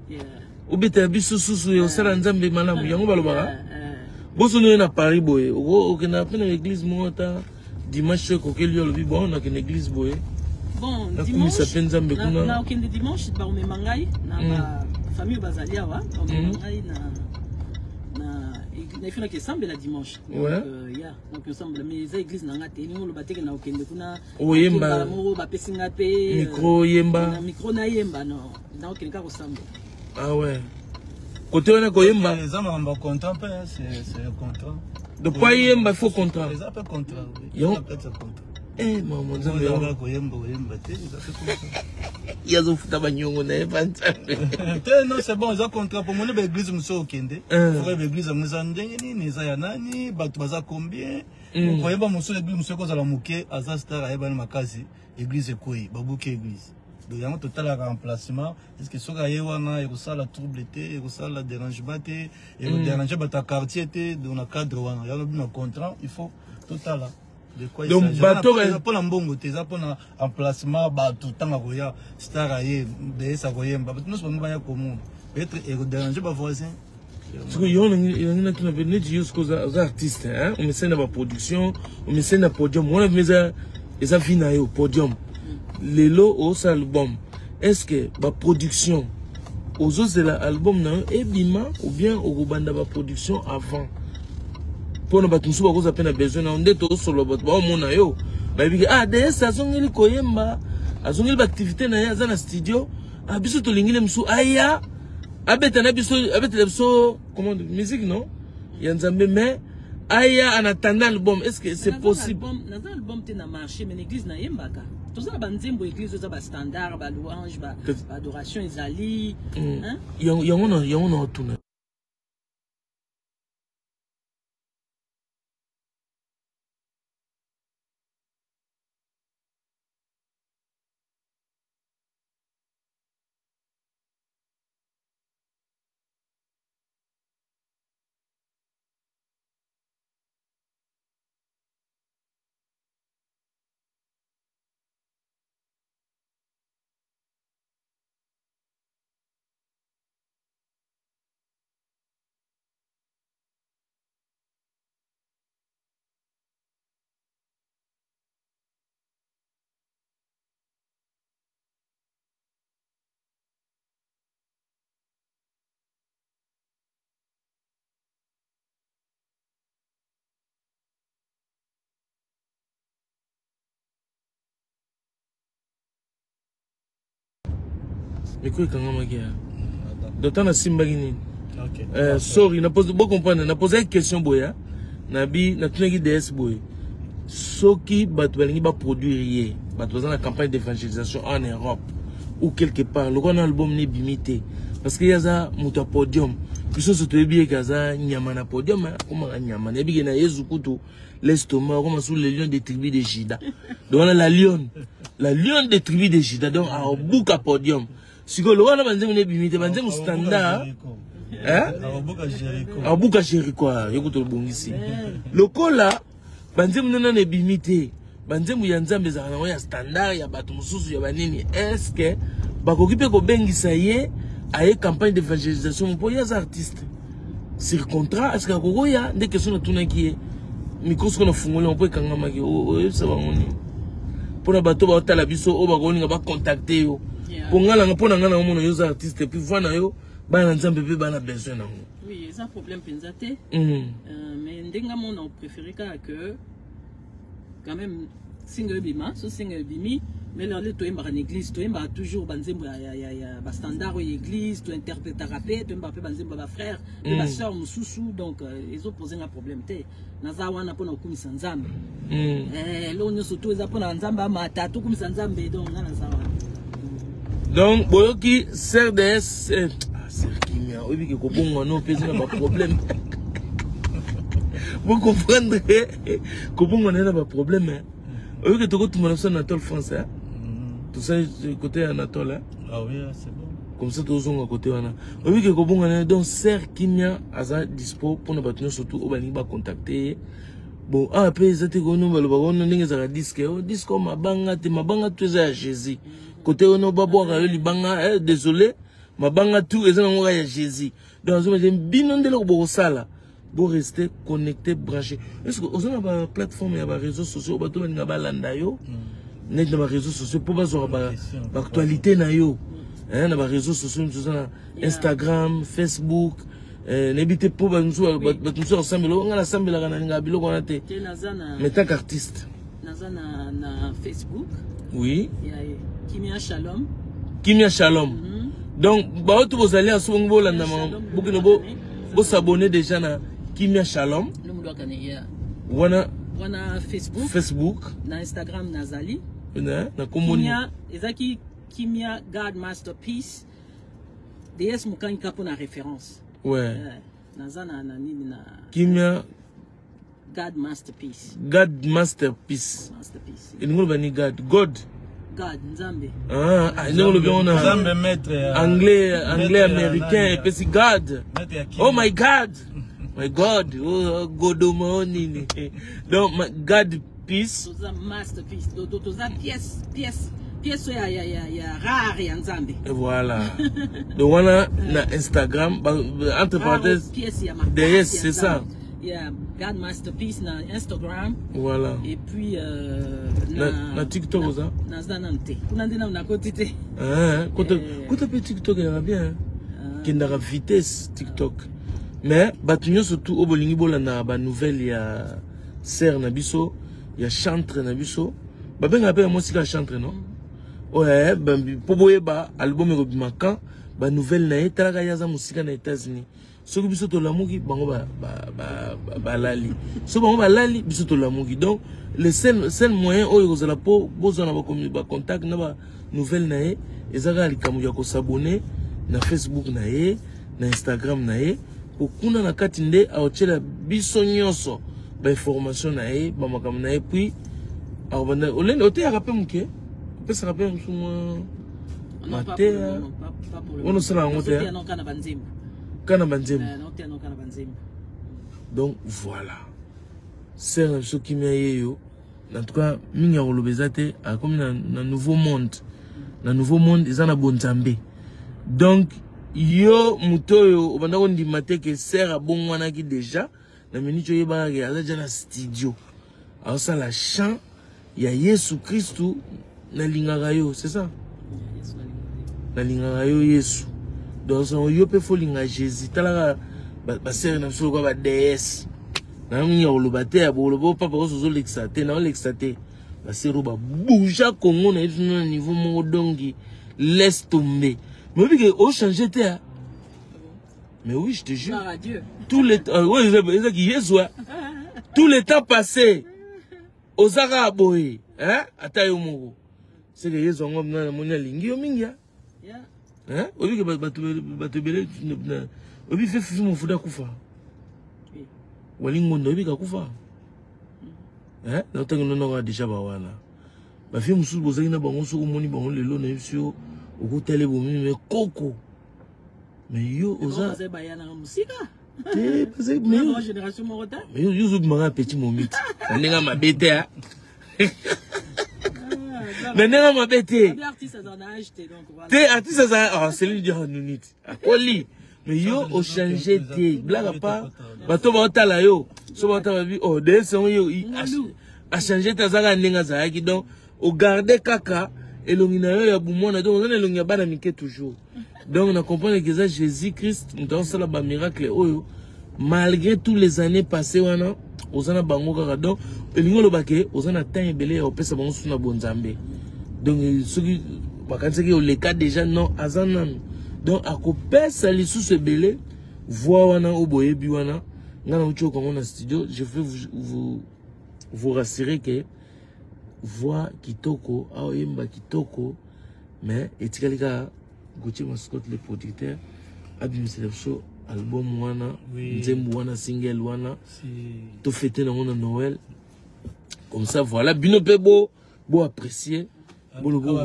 S1: obetela biso susu ya osala nzambe malamu yango balobaka boso noye na paris boye okendaka mpe na église moko ata dimanche soki ekokeli yo olobi bon nakende église boye nakumisa mpe nzambe kuna
S2: nakokende dimanche bakomema ngai na bafamille hmm. bazali awa bakomema hmm. ngai na na esambela dimanche donc, euh, yeah. donc osambela mais eza église na ngai te elingi oloba teke na okende kuna
S1: oyemba
S2: moko bapesi nga mpe euh,
S1: micro oyemba
S2: micro nayemba no naokende kaka kosambela
S1: ah ouais kote wana koyemba
S3: eza makambo ya contrat mpe c'est contrat
S1: donc po ayemba faut contrat
S3: eza mpe contrat
S1: eh mama nzambe
S3: koyemba koyemba te eza mpe contrat
S1: ye azofuta banyongo na ye pa nzambe
S3: te non c'est bon eza contrat po moni baeglise mosusu okende fokoyeba baeglise yango eza ndenge nini eza ya nani bato baza combien mm. Koyeba mosusu eglise mosusu ekozala moke aza star ayebani makasi eglise ekwei babuki eglise donc yango totalaka emplacement est ce que soki aye wana ekosala trouble te ekosala dérangement te ekoderange mm. bato ya quartier te donc na cadre wana yango bino contrat il faut totala
S1: donc bato
S3: mpona mbongo te eza mpona emplacement bato ntango akoya star aye deyesa koyemba bato nyonso bango baya komona peut-être ekoderange bavoisin
S1: sikoyo yo olingi natuna mpe neti yo sikoyo oza artiste omesani na baproduction omesani na podium wana bima eza eza vie na yo podium lelo osala album est ce que baproduction ozozela album na yo ebima ou bien okobanda baproduction avant mpona bato mosusu bakozala mpe na besoin na yo nde tosolola bato baomona yo bayebi ke ah ds azongeli koyemba azongeli baactivité na ye aza na studio ah, biso tolingi ne mosusu aya abeta na biso abetela biso comment musique non ya nzambe mais aya en attendant album est ce que c'est possible
S2: naza album te na marché mais na église nayembaka toza na banzembo église oza bastandard balouange baadoration ezali
S1: yango na otuna Micro ekangamaki ya. Donc ntango nasimbaki nini?
S3: Okay.
S1: Euh, sorry, na pose bo comprendre, na posaki question boya. Na bi natunaki DS boye. Soki bato balingi ba produire ye, bato baza na campagne d'évangélisation en Europe. Ou quelque part lokola na album ne ebimi te, parce que ye aza moto ya podium. Biso nyonso toyebi ye ke aza nyama na podium, akomaka nyama. Nayebi ke na Yezu kutu laisse tomber, akoma sous le lion de tribu de Juda. Donc wana la lionne, la lionne de tribu de Juda, donc aobuka podium. Sikoyo lokola na banzembo ne ebimi te, banzembo standard, aobuka Jericho, ye kutu obongisi lokola banzembo nde nano ebimi te. Banzembo ya Nzambe ezalaka nango ya standard, ya bato mosusu ya banini. Est-ce bakoki mpe kobengisa ye aye campagne d'évangélisation, mpo ye aza artiste sur contrat? Est-ce akokoya? Nde question natunaki ye. Micro soko nafungoli yango mpo ekangamaki. Oyebisa bango nini mpona bato baotala biso oyo bakolinga bacontacte yo? Mpo nga nanga, mpo na nga naomona yo oza artiste, puis voix na yo, bana na Nzambe mpe bana besoin nango.
S2: Oui, eza problème mpenza te. Mais ndenge amona, opréféré kaka que quand même single ebima. So single ebimi, mais lelo toyembaka na église, toyembaka toujours banzembo ya bastandard oyo ya église, tointerprétaka mpe, toyembaka mpe banzembo ya bafrère mpe basœur mosusu. Donc ezopose nga problème te. Naza wana mpona kokumisa Nzambe. Eloko nyonso to eza mpona Nzambe amata, tokumisa Nzambe. Donc nga naza wana.
S1: Donc boyoki CRDS, ah, sœur Kimia, oyebi ke kobongwa no mpe eza na baproblème. Bocomprendre, kobongwa na ye na baproblème. Oyoki, tokotuma na biso Anatole France, hein? Tosali côté ya Anatole, hein?
S3: Ah oui, c'est bon.
S1: Comme ça tozonga côté wana. Oyebi ke kobonga na ye. Donc sœur Kimia aza dispo mpona bato nyonso tu oyo balingi bacontacte ye. Bon, awa mpe eza te kono balobaka ono ndenge ezalaka disque o disque o mabanga te, mabanga tu eza ya Jésus. Kote ono babwaka yo libanga, désolé, mabanga tu eza nango kaka ya Jésus. Donc azoma bino nde eloko bokosala, boreste connecté, branché. Est ce que oza na baplateforme ya baréseaux sociaux, bato balinga balanda yo neti na baréseaux sociaux mpo bazwaka baactualité na yo, hein, na baréseaux sociaux mosusu, oza na Instagram, Facebook, nayebi te, mpo bato mosusu basambela, nga nasambelaka, nalingaka biloko wana te.
S2: Te, naza na
S1: Mais tant qu'artiste.
S2: Naza na Facebook. Ya Kimia Shalom.
S1: Kimia Shalom. Donc baoyo to bozali aso bongo bolanda, bokende bosabone déjà na Kimia Shalom.
S2: Nomulwakane ya
S1: wana.
S2: Wana Facebook.
S1: Facebook.
S2: Na Instagram nazali.
S1: Na kombo nini?
S2: Kimia, ezalaki Kimia God Masterpiece DS Mokanika mpona référence. Naza na nini na
S1: Kimia
S2: God Masterpiece.
S1: God Masterpiece.
S2: Masterpiece.
S1: Elingi oloba ni God, God?
S2: God, Nzambe.
S1: Ah, ah, ndenge olobi yango na
S3: Nzambe maître ya
S1: anglais, anglais
S3: maître ya
S1: américain
S3: nani
S1: epesi God.
S3: Maître ya Kimia.
S1: Oh my God, my God, oh, godoma o nini. Donc God peace.
S2: Toza masterpiece. Toza pièce oyo ya rare ya Nzambe.
S1: Et voilà, donc wana na Instagram, entre
S2: Rare
S1: parenthèses
S2: pièce ya makasi
S1: DS,
S2: ya
S1: c'est ça.
S2: Nzambe. Ya God Masterpiece na Instagram.
S1: Voilà.
S2: Et puis
S1: Na TikTok oza?
S2: Naza nanu te kuna, nde nanu nakoti te.
S1: Ah, kota kota mpe TikTok ezalaka bien, hein. Kendaka vitesse TikTok. Mais bato nyonso tu oyo bolingi bolandaka banouvelle ya sœur na biso, ya chantre na biso, babengaka mpe ya mwasi kaka chantre, non? Oyo mpo boyeba album ekobima quand, banouvelle na ye. Talaka, ye aza mosika na États-Unis. Soki biso tolamuki, bango balali. Soki bango balali, biso tolamuki. Donc le seul moyen oyo ekozala mpo bozwa na bacontact na banouvelle na ye eza kaka likambo ya kosabone na Facebook na ye, na Instagram na ye, po kuna na kati nde aotiela biso nyonso bainformation na ye, bamakambo na ye. Puis akobanda olende oteyaka mpe moke, opesaka mpe mosu mwa
S2: Non, pas pour le
S1: mateya.
S2: moment, pas pour le
S1: Wana
S2: moment.
S1: osala yango te,
S2: Nazoteya
S1: hein?
S2: nano kaka na banzembo.
S1: Kaka na banzembo.
S2: Naoteya nano kaka na banzembo.
S1: Donc voilà, sœur na biso Kimia ye yo. En tout cas mingi ya koloba eza te. Akomi na nouveau monde. Na nouveau monde eza na bonzambe. Donc yo moto oyo obanda kondima te ke sœur abongwanaki déjà, na miniti oyebaka ke aza déjà na studio, azosala chant ya Yesu Kristu, nalingaka yo, c'est ça?
S2: Yesu alingaka yo.
S1: Nalingaka yo Yesu. Donc so yo mpe folinga Jésus. Talaka basere na biso lokola ba DS na mingi ya koloba te, ya boloba o papa oso ozolekisa te, naolekisa te. Basere oyo babouja Congo na ye biso na niveau moko, donc laisse tomber. Mais oyebi ke ochange te, ah. Mais oui, je te jure.
S2: Gloire à Dieu.
S1: Tout le temps, ouais, ezaki Yesu, ah. Tout le temps passé oza kaka boye, hein? Ata yo moko seke Yesu yango na namoni alingi yo mingi, ah. Hein? Oyebi ke bato bato ebele oyebi fe fifi mofuda akufa. Wali ngonda oyebi ke akufa. Hein? Na ntango nonoko deja ba wana. Ba fille mosusu bozalaki na bango soki omoni bango lelo na yebisi yo okotala ebomi me koko. Mais yo oza te bazali mais
S2: génération moko te.
S1: Mais yo ozobimaka petit momiti. Na ndenge mabe te. Na ndenge mabe te. Te artiste aza oh, celui du nuniti akoli mais yo ochange te blague à part bato baotala yo so baotala babi oh dese yango yo achange te azalaka ndenge azalaki donc ogarde kaka elongi na yo ya bumwana donc oza na elongi ya bana mike toujours donc na comprendre que eza Jésus Christ moto azosala bamiracle oyo malgré tous les années passées wana oza na bango kaka donc elingi oloba ke oza na temps ebele ya kopesa bango susu na bonzambe donc soki bakanisaki oleka déjà non aza nanu donc akopesa lisusu ebele voix wana oyo boyebi wana ngai nauti okango na studio je vais vous rassurer que voix kitoko aoyemba kitoko mais etikali kaka Gauthier Mascotte le producteur abimisela biso album wana nzembo wana single wana tofete nango na Noël comme ça voilà bino mpe bo bo apprécier bolobo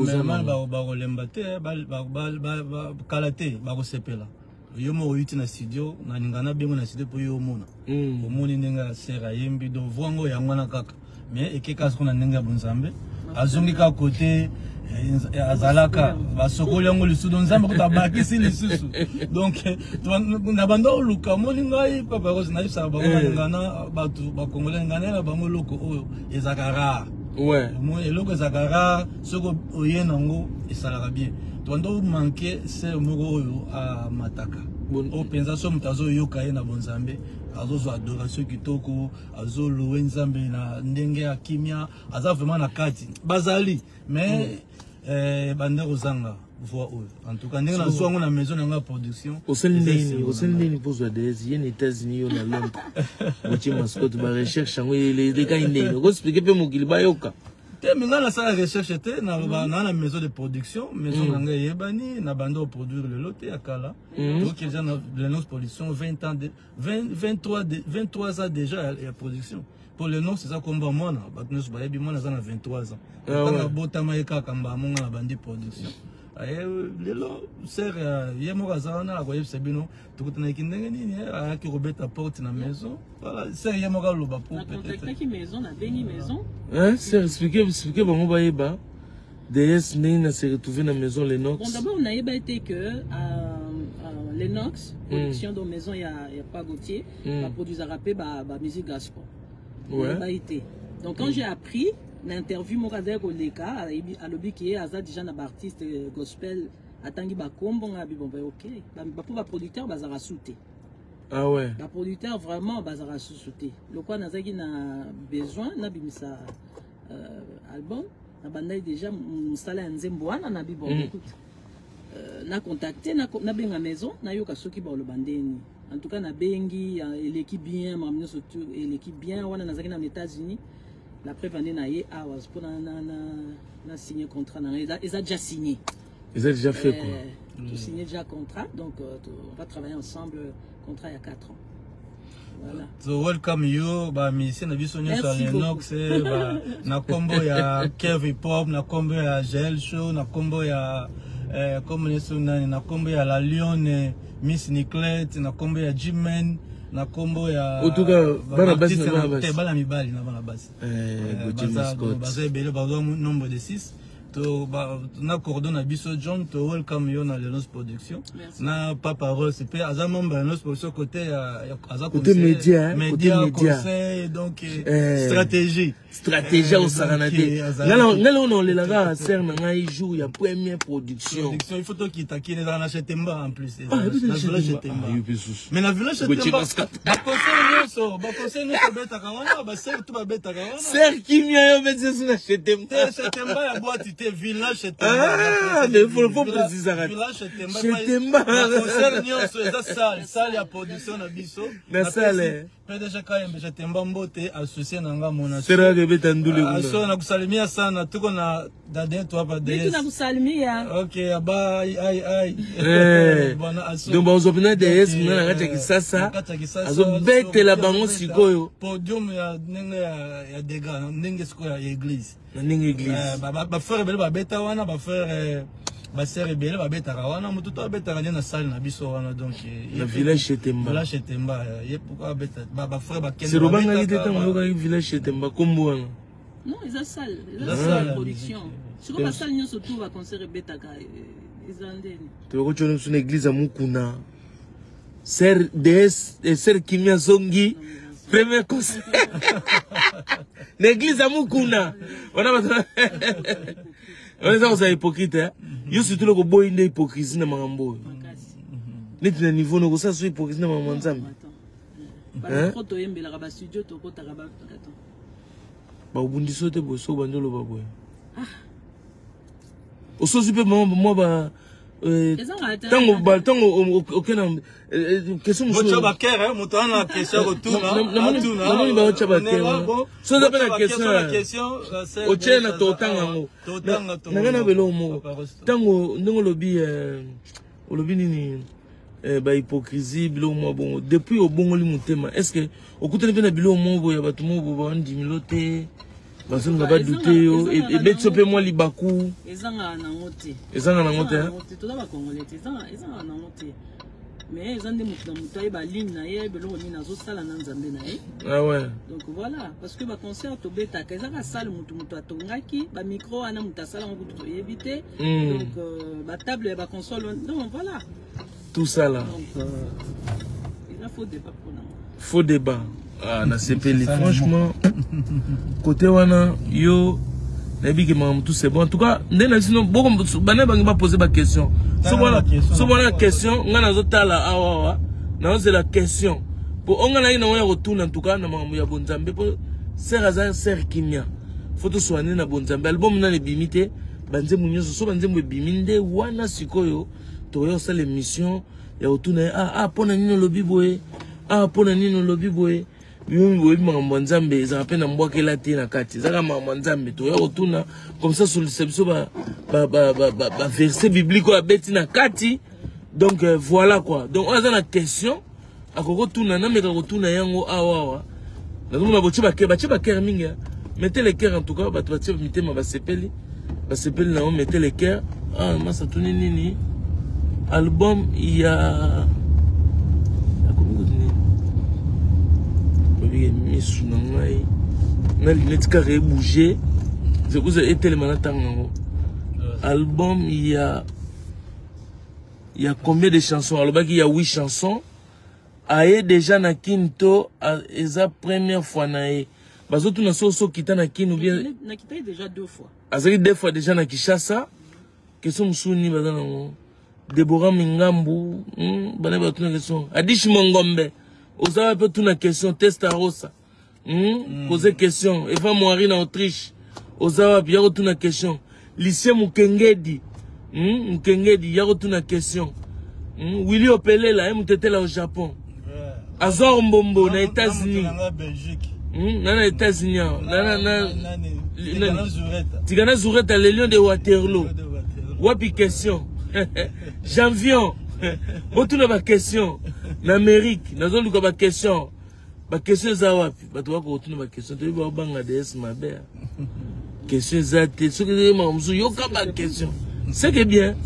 S3: bakolemba te kala te bakosepela yo moko oyuti na studio nalinga nabengo na studio mpo yo omona omoni ndenge sere ayembi donc voix ngo yango wana kaka mais ekeka siko na ndenge ya bonzambe azongi kaka kote azalaka basokoli yango lisusu donc nzambe kuta abakisi lisusu donc na banda oluka omoni ngai papa rose nayebisaka bango nalinga na bato bakongolais ngai naye na bango eloko oyo ezalaka rare omoni eloko ezalaka rare soki oye nango esalaka bien tobanda omanke sere moko oyo amataka oyo mpenza so moto azoyoka ye na bonzambe azozwa adoration kitoko azolowe nzambe na ndenge ya kimia aza vraiment na kati bazali mais banda kozanga voix oyo en tout cas ndenge nazwa yango na maison na ngai ya production.
S1: Osali ndeni, osali ndeni mpo ozwa DS ye na États-Unis, yo na Londres, Gauthier Mascotte barecherche yango elekai ndeni okoexplike mpe mokili bayoka.
S3: Te, me ngai nasala recherche te, naloba naa na maison de production, maison na ngai eyebani na banda oproduire lelo te, ya kala. Donc eza na Lenox Production 20 ans de 20, 23, de, 23 ans déjà ya production po Lenox eza komba mwana bato nyonso bayebi mwana aza na 23 ans ntango abotama ye kaka mbamonga na bandi production. Lelo sere ye moko aza wana akoyebisa bino tokutanaki ndenge nini ayaki kobeta porte na maison. Voilà, sere ye moko aloba po
S2: peut-être maison nabengi maison.
S1: Hein, sere, explique bango bayeba DS ndenge na se retrouver na maison Lenox.
S2: Bon, d'abord nayeba ete que Lenox Production, donc maison ya Pa Gauthier, baproduisaka mpe bamusique gospel. Nayeba ete donc quand j'ai appris na interview moko azali koleka alobi ke aza déjà na baartiste gospel atangi bakombo nga abi bon ba ok bapo baproducteur bazalaka su te.
S1: Ah ouais.
S2: Baproducteur vraiment bazalaka susu te lokwa nazalaki na besoin nabimisa album nabandaki déjà mosala ya nzembo wana nabi bon écoute na contacte nabenga maison nayoka soki baloba ndeni. En tout cas nabengi eleki bien makambo nyonso tu eleki bien wana nazalaki na États-Unis. La preuve ande na ye awa mpo na signé contrat na ngai eza déjà signé.
S1: Eza déjà fait quoi.
S2: To signé déjà contrat donc on va travailler ensemble, contrat il y a 4 ans. Voilà.
S3: So welcome you ba musicien na biso nyonso ya Lenox na kombo ya Kev Hip Hop, na kombo ya Gel Show, na kombo ya kombo nyonso nani, na kombo ya La Lione Miss Niclette, na kombo ya G-Man, na kombo ya
S1: En tout cas, bana basi na bana basi.
S3: Te, bana mibali na bana basi.
S1: Gauthier Mascotte.
S3: Baza ebele, baza nombre de 6 to na cordon na biso John to welcome yo na Lenox Production.
S2: Merci.
S3: Na Papa Rose mpe aza membre ya Lenox Production côté ya aza
S1: Côté média, hein,
S3: média,
S1: côté média.
S3: Conseil donc stratégie.
S1: Stratégie osakana
S3: donc,
S1: te. Ngai lelo olelaka sere na ngai jour ya première production.
S3: Production il faut tokita kini ezala na Chetemba en plus.
S1: Ah,
S3: na village Chetemba.
S1: Ah, yo mpe susu.
S3: Mais na village
S1: Gauthier
S3: Chetemba
S1: Mascotte.
S3: Baconseil nyonso babetaka wana basere tu babetaka wana.
S1: Sere kimia yo mpe susu na Chetemba.
S3: Te, Chetemba ya boîte te. te, village chez
S1: Ah, mais faut préciser.
S3: Village chez Temba.
S1: Chez Temba.
S3: Concert nyonso eza salle, salle ya production na biso.
S1: Na salle.
S3: PDG Kayembe chez Temba mbote associé na nga mon
S1: Sera kebeta ndule kuna.
S3: Aso na kusalimia sana, tuko na dada yetu hapa
S2: Bitu
S3: DS.
S2: na kusalimia.
S3: Okay, aba ai ai ai.
S1: Eh.
S3: Bwana aso.
S1: Donc bazwa mpena DS
S3: Donc,
S1: kuna na kati ya
S3: eh,
S1: Kisasa.
S3: na kati ya Kisasa,
S1: Azobetela
S3: so,
S1: bango
S3: azobeta
S1: sikoyo
S3: Podium ya ndenge ya dega, ndenge sikoyo ya église.
S1: na ndenge église.
S3: Eh, bafrère ebele babeta wana, bafrère, basere ebele babetaka wana, motu to abetaka nde na salle na biso wana, donc
S1: Na village chez Temba.
S3: Village chez Temba, ye pourquoi abeta bafrère bakende.
S1: Serobangaki te
S3: babetaka,
S1: ntango oyokaki village chez Temba kombo wana.
S2: Non, eza salle, eza
S3: Eza
S2: salle ya
S3: salle.
S2: production. Sikoyo basale nyonso tu baconcert ebetaka eza ndeni.
S1: Tokoki biso na église ya Mukuna. Ser DS ser Kimia Zongi premier concert na église ya Mukuna. Wana bato wana eza kozala hypocrite, eh? Yo surtout loko boyi nde hypocrisie na makambo oyo.
S2: Makasi.
S1: Neti na niveau noko osala so hypocrisie na makambo ya Nzambe.
S2: Attends. Bamicro toyembelaka, bastudio tokotaka ba attends.
S1: Bakobundisa yo te boye soki obandi oloba boye. Osozi mpe mwa ba
S2: Ezangaka te.
S1: Ntango oke na question
S3: botya
S1: mosusu.
S3: bakere, moto wana na question kotuna.
S1: Namoni baotya bakere. So oza mpe na question, otie na totanga yango. Na ngai na beloko moko, ntango ndenge olobi, olobi nini, bahypocrisie, biloko mwa bongo, depuis obongoli motema, est ce que okutani mpe na biloko moko boye ya bato moko boye bandimilo te, bazolinga badute yo, ebeti yo mpe mwa libaku?
S2: Ezangaka nango te.
S1: Ezanga nango te,
S2: Ezangaka
S1: hein?
S2: nango te, toza bacongolais te, ezangaka nango te, mais eza nde motu na motu ayeba ligne na ye, ayeba eloko nini azosala na Nzambe na ye.
S1: Ah ouais.
S2: Donc voilà, parce que baconcert tobetaka ezaka salle, motu atongaki bamicro wana, motu asala yango kutu toyebi te. Donc batable ya baconsole, donc voilà.
S1: Tout ça là.
S2: Donc eza faux débat mpona ngo.
S1: Faux débat. Ah, nasepeli franchement côté wana. Yo nayebi ke makambo tout c'est bon. En tout cas nde na bino boko bana bangi bapose baquestion.
S3: Tala ba question.
S1: So bona question, ngai nazotala awa awa, nazozela question po o ngai nayi nango ya kotuna. En tout cas na makambo ya bonzambe, po ser aza ser Kimia, fo tosola nde na bonzambe. Album nani ebimi te, banzembo nyonso, so banzembo ebimi nde wana sikoyo tokoya kosala émission ya kotuna ye: ah, ah, mpo na nini olobi boye? Ah, mpo na nini olobi boye? Bino boyebi makambo ya Nzambe ezalaka mpe na mbwakela te, na kati ezalaka makambo ya Nzambe. Toya kotuna comme ça, solisa biso baverset biblique oyo abeti na kati. Donc voilà quoi. Donc oyo aza na question akoki kotuna, nameka kotuna yango awa awa. Nazomona botie bakere, batie bakere mingi, hein. Mettez les cœurs. En tout cas bato batie mitema, basepeli, basepeli nango. Mettez les cœurs. Ah, masa tuni nini? Album ya akomi nini? Babike misu na ngai na lunette kaka ebouge, sekuza etelema na ntango yango. Album ya combien de chansons? Alobaki ya 8 chansons. Aye déjà na Kini to eza première fois na ye? Bazotuna so okita na Kini ou bien.
S2: Nakitaki déjà deux fois.
S1: Azalaki deux fois déjà na Kinshasa. Question mosusu nini baza nango? Debora Mingambu, bana batuna question. Adishi Mongombe, oza wapi? Otuna question. Testa Rosa, Pose question. Eva Moari na Autriche, oza wapi? Ya kotuna question. Lucien Mukengedi, Mukengedi, ya kotuna question. Willy Opelela ye mutetela au Japon. Azor Mbombo na États-Unis.
S3: Nanga Belgique.
S1: Na États-Unis awa. Na
S3: Nani?
S1: Nani?
S3: Tigana Zureta.
S1: Tigana Zureta, le lion de Waterloo. Wapi question? Janvion, botuna baquestion na Amérique. Nazoluka baquestion, baquestion eza wapi? Bato bakotuna baquestion, toyebi babanga DS mabe. Question eza te. Soki ezali makambo mosusu, yoka baquestion, c'est que bien.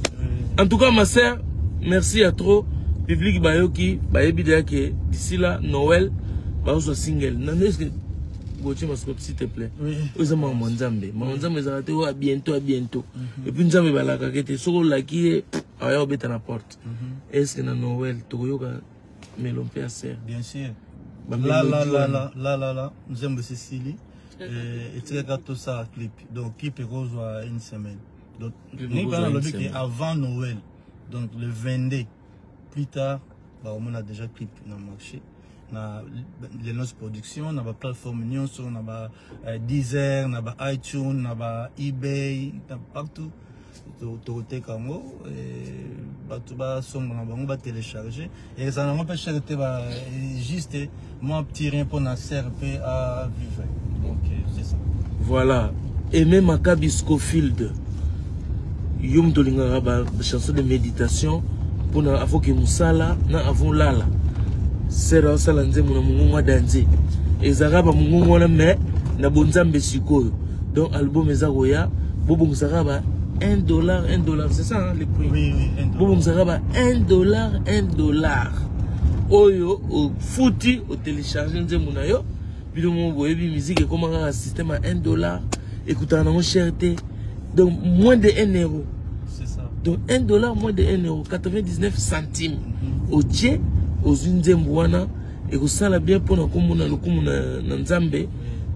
S1: En tout cas ma sœur, merci ya trop. Public bayoki, bayebi deya ke d'ici là Noël bazozwa single nano. Est ce que Gauthier Mascotte, s'il te plaît?
S3: Oui.
S1: Oyo eza makambo ya Nzambe. Makambo ya Nzambe ezalaka te oyo a bientôt, a bientôt. Et puis Nzambe ebalakaka te, soki olaki ye, aya obeta na porte. Est ce que na Noël tokoyoka melo mpe ya sere?
S3: Bien sûr.
S1: Bamélodie
S3: La la la
S1: wana.
S3: la la la la, nzembo esesili, etikaka tosala clip, donc clip ekozwa une semaine. Donc
S1: Clip
S3: ndenge
S1: ekozwa
S3: wana
S1: une
S3: alobi ke
S1: semaine.
S3: avant Noël, donc le 22 plus tard, bakomona déjà clip na marché. Na Lenos Production, na baplateforme nyonso, na ba Deezer, na ba iTunes, na ba eBay, na partout tokoteka yango. Bato basomba na bango, batélécharge. Ezala nango mpe cher te, juste mwa petit rien mpona sœur mpe à vivre. Donc c'est ça.
S1: Voilà, Aimé Makabi Scofield, yo moto olingaka bachanson de méditation mpona avoke mosala na avant lala. Sœur asala nzembo na mongongo adanze, ezalaka bamongongo wana, mais na bonzambe sikoyo. Donc album eza koya, bobongisaka ba 1 dollar, 1 dollar, c'est ça, hein, le prix?
S3: Oui, 1 dollar.
S1: Bobongisaka ba 1 dollar, 1 dollar oyo ofuti, otélécharge nzembo na yo. Bino moko boyebi, musique ekóma kaka système ya 1 dollar, ekutaka nango cher te, donc moins de 1 euro.
S3: C'est ça.
S1: Donc 1 dollar, moins de 1 euro, 99 centimes, otie, ozwi nzembo wana, ekosala bien mpona komona lokumu na Nzambe.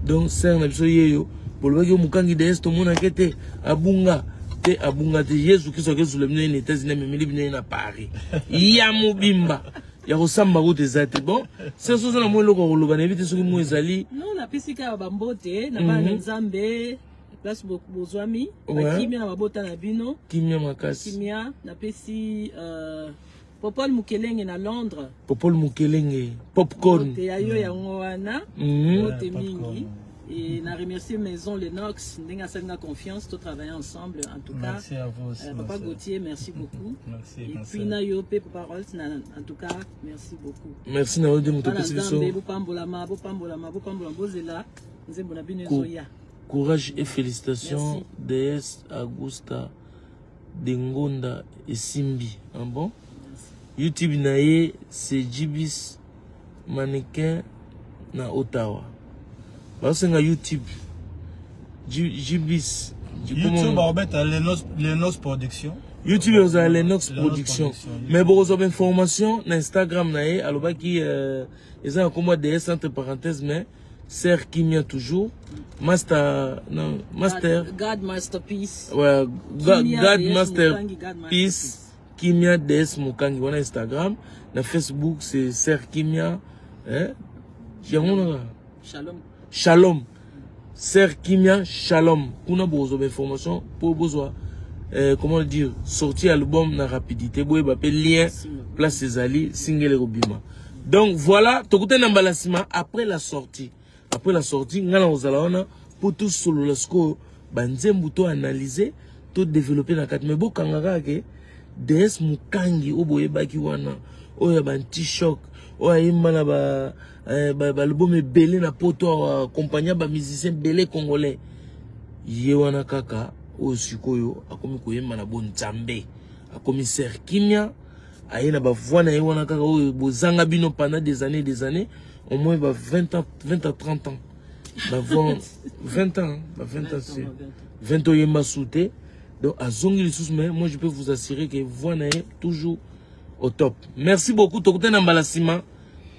S1: Donc sœur na biso yeyo, bolobaki yo mokangi DS, tomonake te, abunga te, abunga te. Yesu Kristo akezula bino ye na États-Unis, amemeli bino ye na Paris ya mobimba ya kosamba kuta eza te. Bon, sœur, soza na mwa eloko ya koloba, nayebi te soki mo ezali.
S2: Non, napesi kaka bambote na bana Nzambe place bozwami. Bakimia na babota na bino.
S1: Kimia makasi.
S2: Kimia. Napesi Popol Mukelenge na Londres.
S1: Popol Mukelenge, popcorn.
S2: Mbote ya yo yango wana. Mbote mingi. Et na remercier Maison Lenox ndenge asali nga confiance to travailler ensemble, en tout cas.
S3: Merci à vous aussi.
S2: Papa
S3: ma sœur.
S2: Gauthier, merci beaucoup.
S3: Merci,
S2: Et
S3: ma
S2: puis
S3: sœur.
S2: na yo mpe Papa Rols, en tout cas merci beaucoup.
S1: Merci na yo nde moto
S2: Bana
S1: opesi biso.
S2: Nzambe, bopambolama, bopambolama, bopambolama, bozela nzembo na bino ezoya.
S1: Courage et félicitations.
S2: Merci.
S1: DS Augusta de Ngonda esimbi, ah bon. YouTube na ye c'est Jibis Mannequin na Ottawa. Bazosenga YouTube Jibis.
S3: YouTube, babeta Lenos Production.
S1: YouTube ezala Lenox
S3: Lenox
S1: Production.
S3: Production.
S1: Mais bokozwa bainformation na Instagram na ye. Alobaki eza na kombo DS entre parenthèse, mais sœur Kimia toujours master, non, master.
S2: God Masterpiece.
S1: Ouais,
S2: Kimia
S1: God
S2: DS
S1: Master
S2: Mokangi, God
S1: Peace.
S2: Masterpiece.
S1: Kimia DS Mokangi wana Instagram. Na Facebook c'est sœur Kimia, hein, yango naka.
S2: Shalom.
S1: Shalom, sœur Kimia Shalom. Kuna bokozwa bainformation mpo bozwa comment dire, sortie album na rapidité, boyeba mpe lien place ezali, single ekobima. Donc voilà, tokutani na mbala nsima après la sortie. Après la sortie, ngai na kozala wana mpo tosolola sikoyo banzembo, to analyse, to développe na kati. Mais bokanga kaka ke DS Mokangi oyo boyebaki wana, oyo ya banti-choc, oyo ayemba na baalbum ebele na poto, awa accompagna bamusicien ebele congolais, ye wana kaka oyo sikoyo akomi koyemba na bonzambe, akomi sœur Kimia, aye na bavoix na ye wana kaka oyo bozanga bino pendant des années, des années, au moins ba 20 ans, 20 à 30 ans, bavoix 20 ans, ba 20 ans, c'est 20 oyemba su te. Donc azongi lisusu, mais moi je peux vous assurer que voix na ye toujours au top. Merci beaucoup, tokutani na mbala nsima.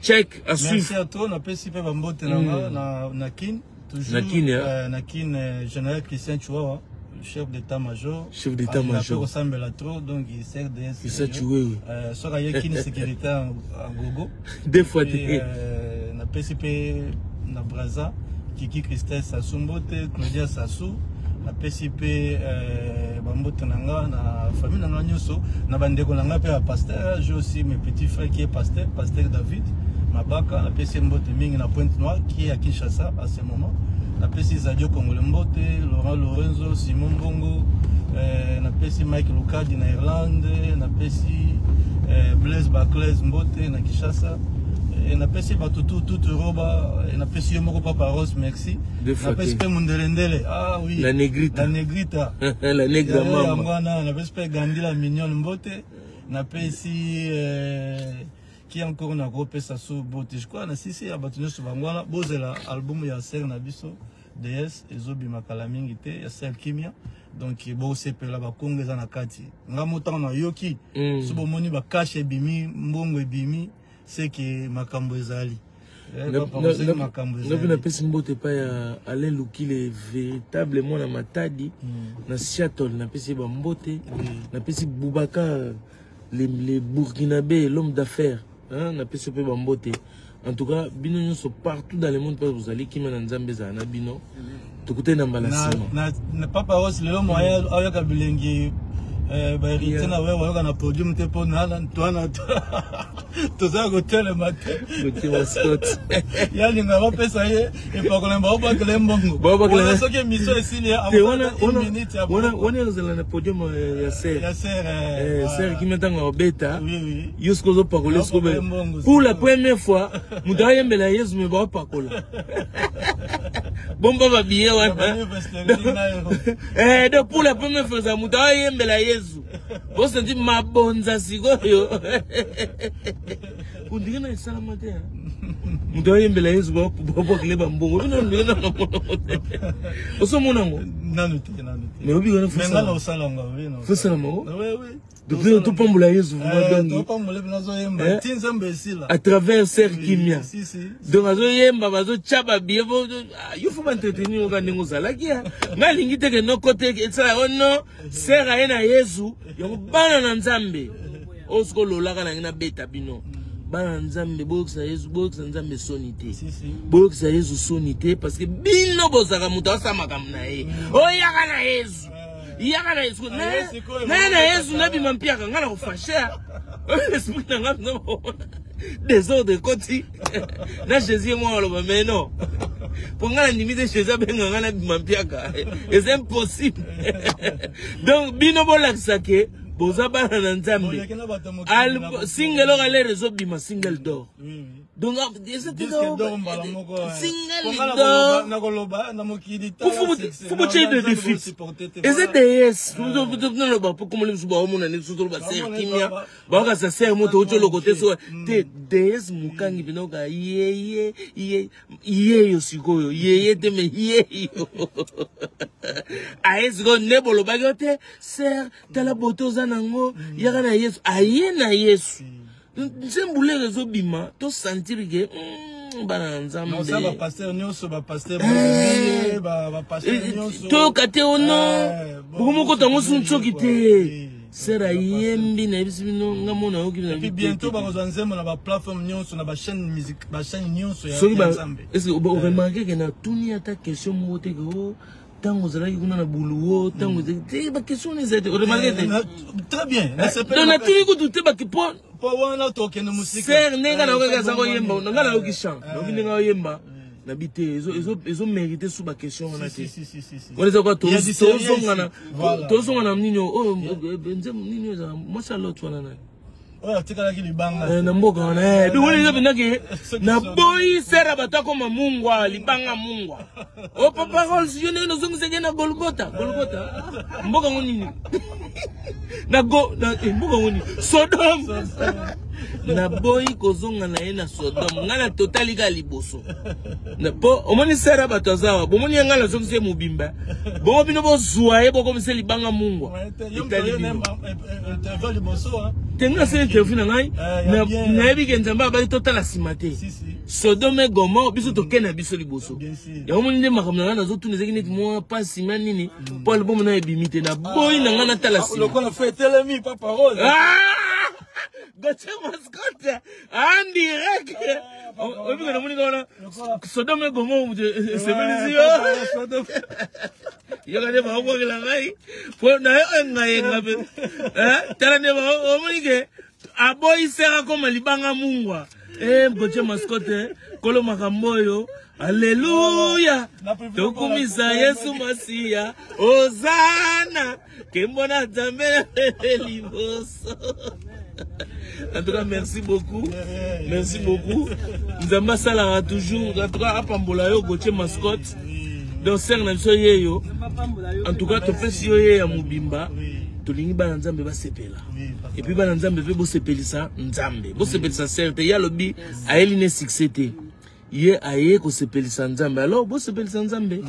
S1: Check à
S3: Merci
S1: suivre.
S3: à toi. Napesi mpe bambote na nga na Kin toujours.
S1: Na Kin, hein?
S3: Na Kin, général Christian Chihuahua, chef d'état-major.
S1: Chef d'état-major.
S3: Kosambela trop, donc il sert DS.
S1: Christian Chihuahua.
S3: Soki aye Kin, sécurité en gogo.
S1: Deux fois
S3: Puis,
S1: te.
S3: Napesi mpe na Braza Kiki Christelle Sasu mbote, Claudia Sasu. Napesi mpe bambote na nga na famille na nga nyonso, na bandeko na nga mpe ya pasteur. J'ai aussi mes petits frères qui est pasteur, pasteur David Mabaka, napesi ye mbote mingi na Pointe Noire, qui est à Kinshasa à ce moment. Napesi Zadio Congole mbote, Laurent Lorenzo, Simon Mbongo, napesi Mike Lukadi na Irlande, napesi Blaise Baclaise mbote na Kinshasa. Napesi bato tout roba. Napesi yo moko Papa Rose, merci.
S1: Deux fois
S3: Napesi
S1: te.
S3: mpe Mundelendele, ah oui.
S1: La Negrita.
S3: La Negrita.
S1: La Negra.
S3: Yango
S1: Mama.
S3: wana. Napesi mpe Gandi la Mignonne mbote. Napesi qui encore nakopesa so bote? Je crois na sisi ya bato nyonso bango wana. Bozela album ya sœur na biso DS, ezobima kala mingi te, ya sœur Kimia. Donc bosepela, bakongo eza na kati. Nga mo ntango nayoki, so bomoni bakashe ebimi, mbongo ebimi, seke makambo ezali. Papa, oseki makambo
S1: Nga mpe
S3: ezali.
S1: napesi mbote epai ya Alain Lukile, véritable mwana Matadi na Seattle, napesi ye bambote. Napesi Boubacar le Burkinabé, l'homme d'affaires, hein, napesi mpe bambote. En tout cas, bino nyonso partout dans le monde mpe bozali, kimia na Nzambe ezala na bino. Tokutani na mbala nsima.
S3: Na Papa Ros, lelo moyen ayoka bilengi bahéritier na we bayoka na podium te, mpo towana tozala kotelema te.
S1: Gauthier Mascotte.
S3: Yalinga bapesa ye epakola, baobakela ye mbongo.
S1: Baobakela.
S3: Soki émission esili,
S1: te wana wana ezala na podium ya ser
S3: ya ser.
S1: Ser kimia, ntango abeta yo sikoyo ozopakola sikoyo pour la première fois, moto ayembela Yesu me baopakola bomba babiye wana. Donc pour la première fois eza moto ayembela Yesu, bosenti mabonza sikoyo ondenge na esalama te. Moto ayembela Yesu, babwakele bambongo bino ndenge na osomona yango.
S3: Nanu te, nanu te.
S1: Mais obi wana
S3: Mais nga na osala yango.
S1: Fosala mango depuis topambola Yesu vraiment. Donc
S3: topambola bino, azoyemba ti Nzambe esila.
S1: À travers ser kimia, donc azoyemba, bazotya babiye. Yo faut baentretenir oka ndenge ozalaki. Ngai alingi te ke noko te esala o non ser aye na Yesu yango. Bana na Nzambe oyo sikoyo ololaka nangi nabeta bino. Bana na Nzambe, boyokisa Yesu, boyokisa Nzambe soni te, boyokisa Yesu soni te, parce que bino bozalaka moto asala makambo na ye. Oyaka na Yesu, yaka na Yesu, naye na Yesu, nabima mpiaka ngai na kofasher esprit na ngai, désordre ekoti na Jésus. Ye moko aloba, mais non, mpo ngai nandimi te Jésus abenga ngai nabima mpiaka, eza impossible. Donc bino bolakisa ke boza bana na Nzambe. Single oyo alere ezobima, single d'or. Donc eza te single d'or faut botie de défi, eza ds naloba mpo komoli mosusu baomona nde mosusu toloba ser kimia, baokasa ser moto oti oloko te so te ds mokangi mpena oka yeye ye yeyo sikoyo yeye te me yeyo aye sikoyo nde bolobaki yo te. Ser, tala bote oza nango, yaka na Yesu, aye na Yesu. Nzembo lere ezobima, tosentir ke bana na Nzambe.
S3: Bapasteur nyonso, bapasteur, bapasteur nyonso.
S1: Toyoka te ono bokomokota yango susu soki te ser ayembi. Nayebisi bino, nga mona yoki.
S3: Et bientôt bakozwa nzembo na baplateforme nyonso, na bachaîne musique, bachaîne nyonso ya
S1: Soki
S3: Nzambe.
S1: Est-ce oremarquer ke natuni ata question moko te ke o ntango ozalaki kuna na buluwo, ntango te baquestion wana eza te? Oremarquer te?
S3: Très bien.
S1: Donc natuni kutu te baki po
S3: Po wana tokende mosika.
S1: Ser ndenge nayoki aza koyemba, nga nayoki chant, nayoki ndenge aoyemba, nabi te ezomérite su baquestion wana te. Wana eza kwa tozonga na nini oyo, nzembo nini oyo ezala mwasi ya Lot wana nani?
S3: Oyo atikalaki libanga.
S1: Na mboka wana. Donc wana eza mpendake naboyi sera bato akoma mungwa, libanga mungwa. O Papa Rolls, yo ndenge nozongisaki na Golgota, Golgota mboka ngo nini, na go na mboka ngo nini, Sodome. Naboyi kozonga na ye na Sodome. Ngai na totali kaka liboso mpo omoni sera bato aza awa, bomoni ye, ngai nazongisi ye mobimba. Bongo bino bozwa ye, bokomisa libanga mungwa. Etali bino te. Ngai nasala interview na ngai, nayebi ke Nzambe abaki totala nsima te. Sodome, Gomorrhe, biso tokende na biso liboso. Yango moni nde makambo na ngai nazotuna ezaki neti mwa pasi ma nini mpo album na ebimi te. Naboyi na ngai natala nsima.
S3: Lokola fe etelemi, Papa Rose.
S1: Gauthier Mascotte en direct, oyebi ke namoni wana Sodome, Gomorrhe, moto esepelisi yo, yoka nde baokwakela ngai po na yo engayenga mpe. Tala nde omoni ke aboyi sera koma libanga mungwa. Gauthier Mascotte, kolo makambo oyo, alleluya, tokumisa Yesu Masiya, ozana kembo na Nzambe liboso. En tout cas, merci beaucoup, merci beaucoup. Nzambe asalaka toujours. En tout cas, apambola yo, Gauthier Mascotte. Donc sere na biso ye yo, en tout cas topesi yo ye ya mobimba. Tolingi bana Nzambe basepela, et puis bana Nzambe mpe bosepelisa Nzambe, bosepelisa sere te. Ye alobi ayeli ne succès te, ye aye kosepelisa Nzambe. Alors bosepelisa Nzambe.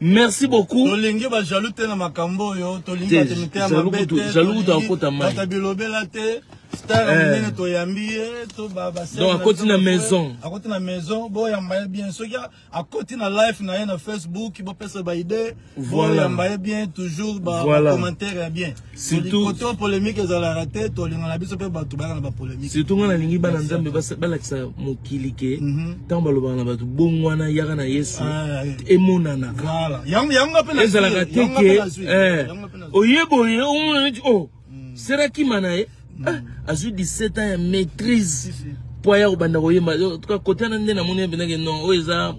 S1: Merci beaucoup.
S3: Tolingi bajaloux te na makambo oyo, tolingi bato mitema mabe te.
S1: Jaloux kutu akota mai.
S3: Bato bilobela te. Star ya monene toyambi ye to ba ba
S1: Donc, akoti na maison.
S3: Akoti na maison, boyamba ye bien. Soki akoti na live na ye na Facebook, bopesa ba idée, boyamba ye bien toujours ba, ba commentaire ya bien.
S1: Surtout
S3: koto polémique ezalaka te, tolingana biso mpe bato bayaka na ba polémique.
S1: Surtout nga nalingi bana Nzambe balakisa mokili ke ntango balobaka na bato bongwana yaka na Yesu emonanaka.
S3: Voilà. Yango yango mpe na
S1: ezalaka te ke oye boye omona neti oh serakima na ye azwi 17 ans ya maîtrise po aya kobanda koyemba. En tout cas kote wana nde namoni ependake non, oyo eza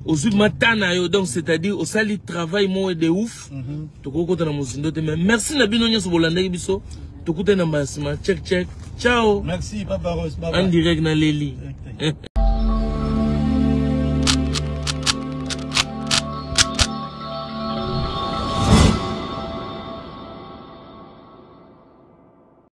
S1: ozwi mata na yo, donc c'est-à-dire osali travail moko de ouf. Tokoki kota na mozindo te, mais merci na bino nyonso bolandaki biso. Tokutani na mbala nsima. Check check, ciao.
S3: Merci papa Rose.
S1: En direct na leli.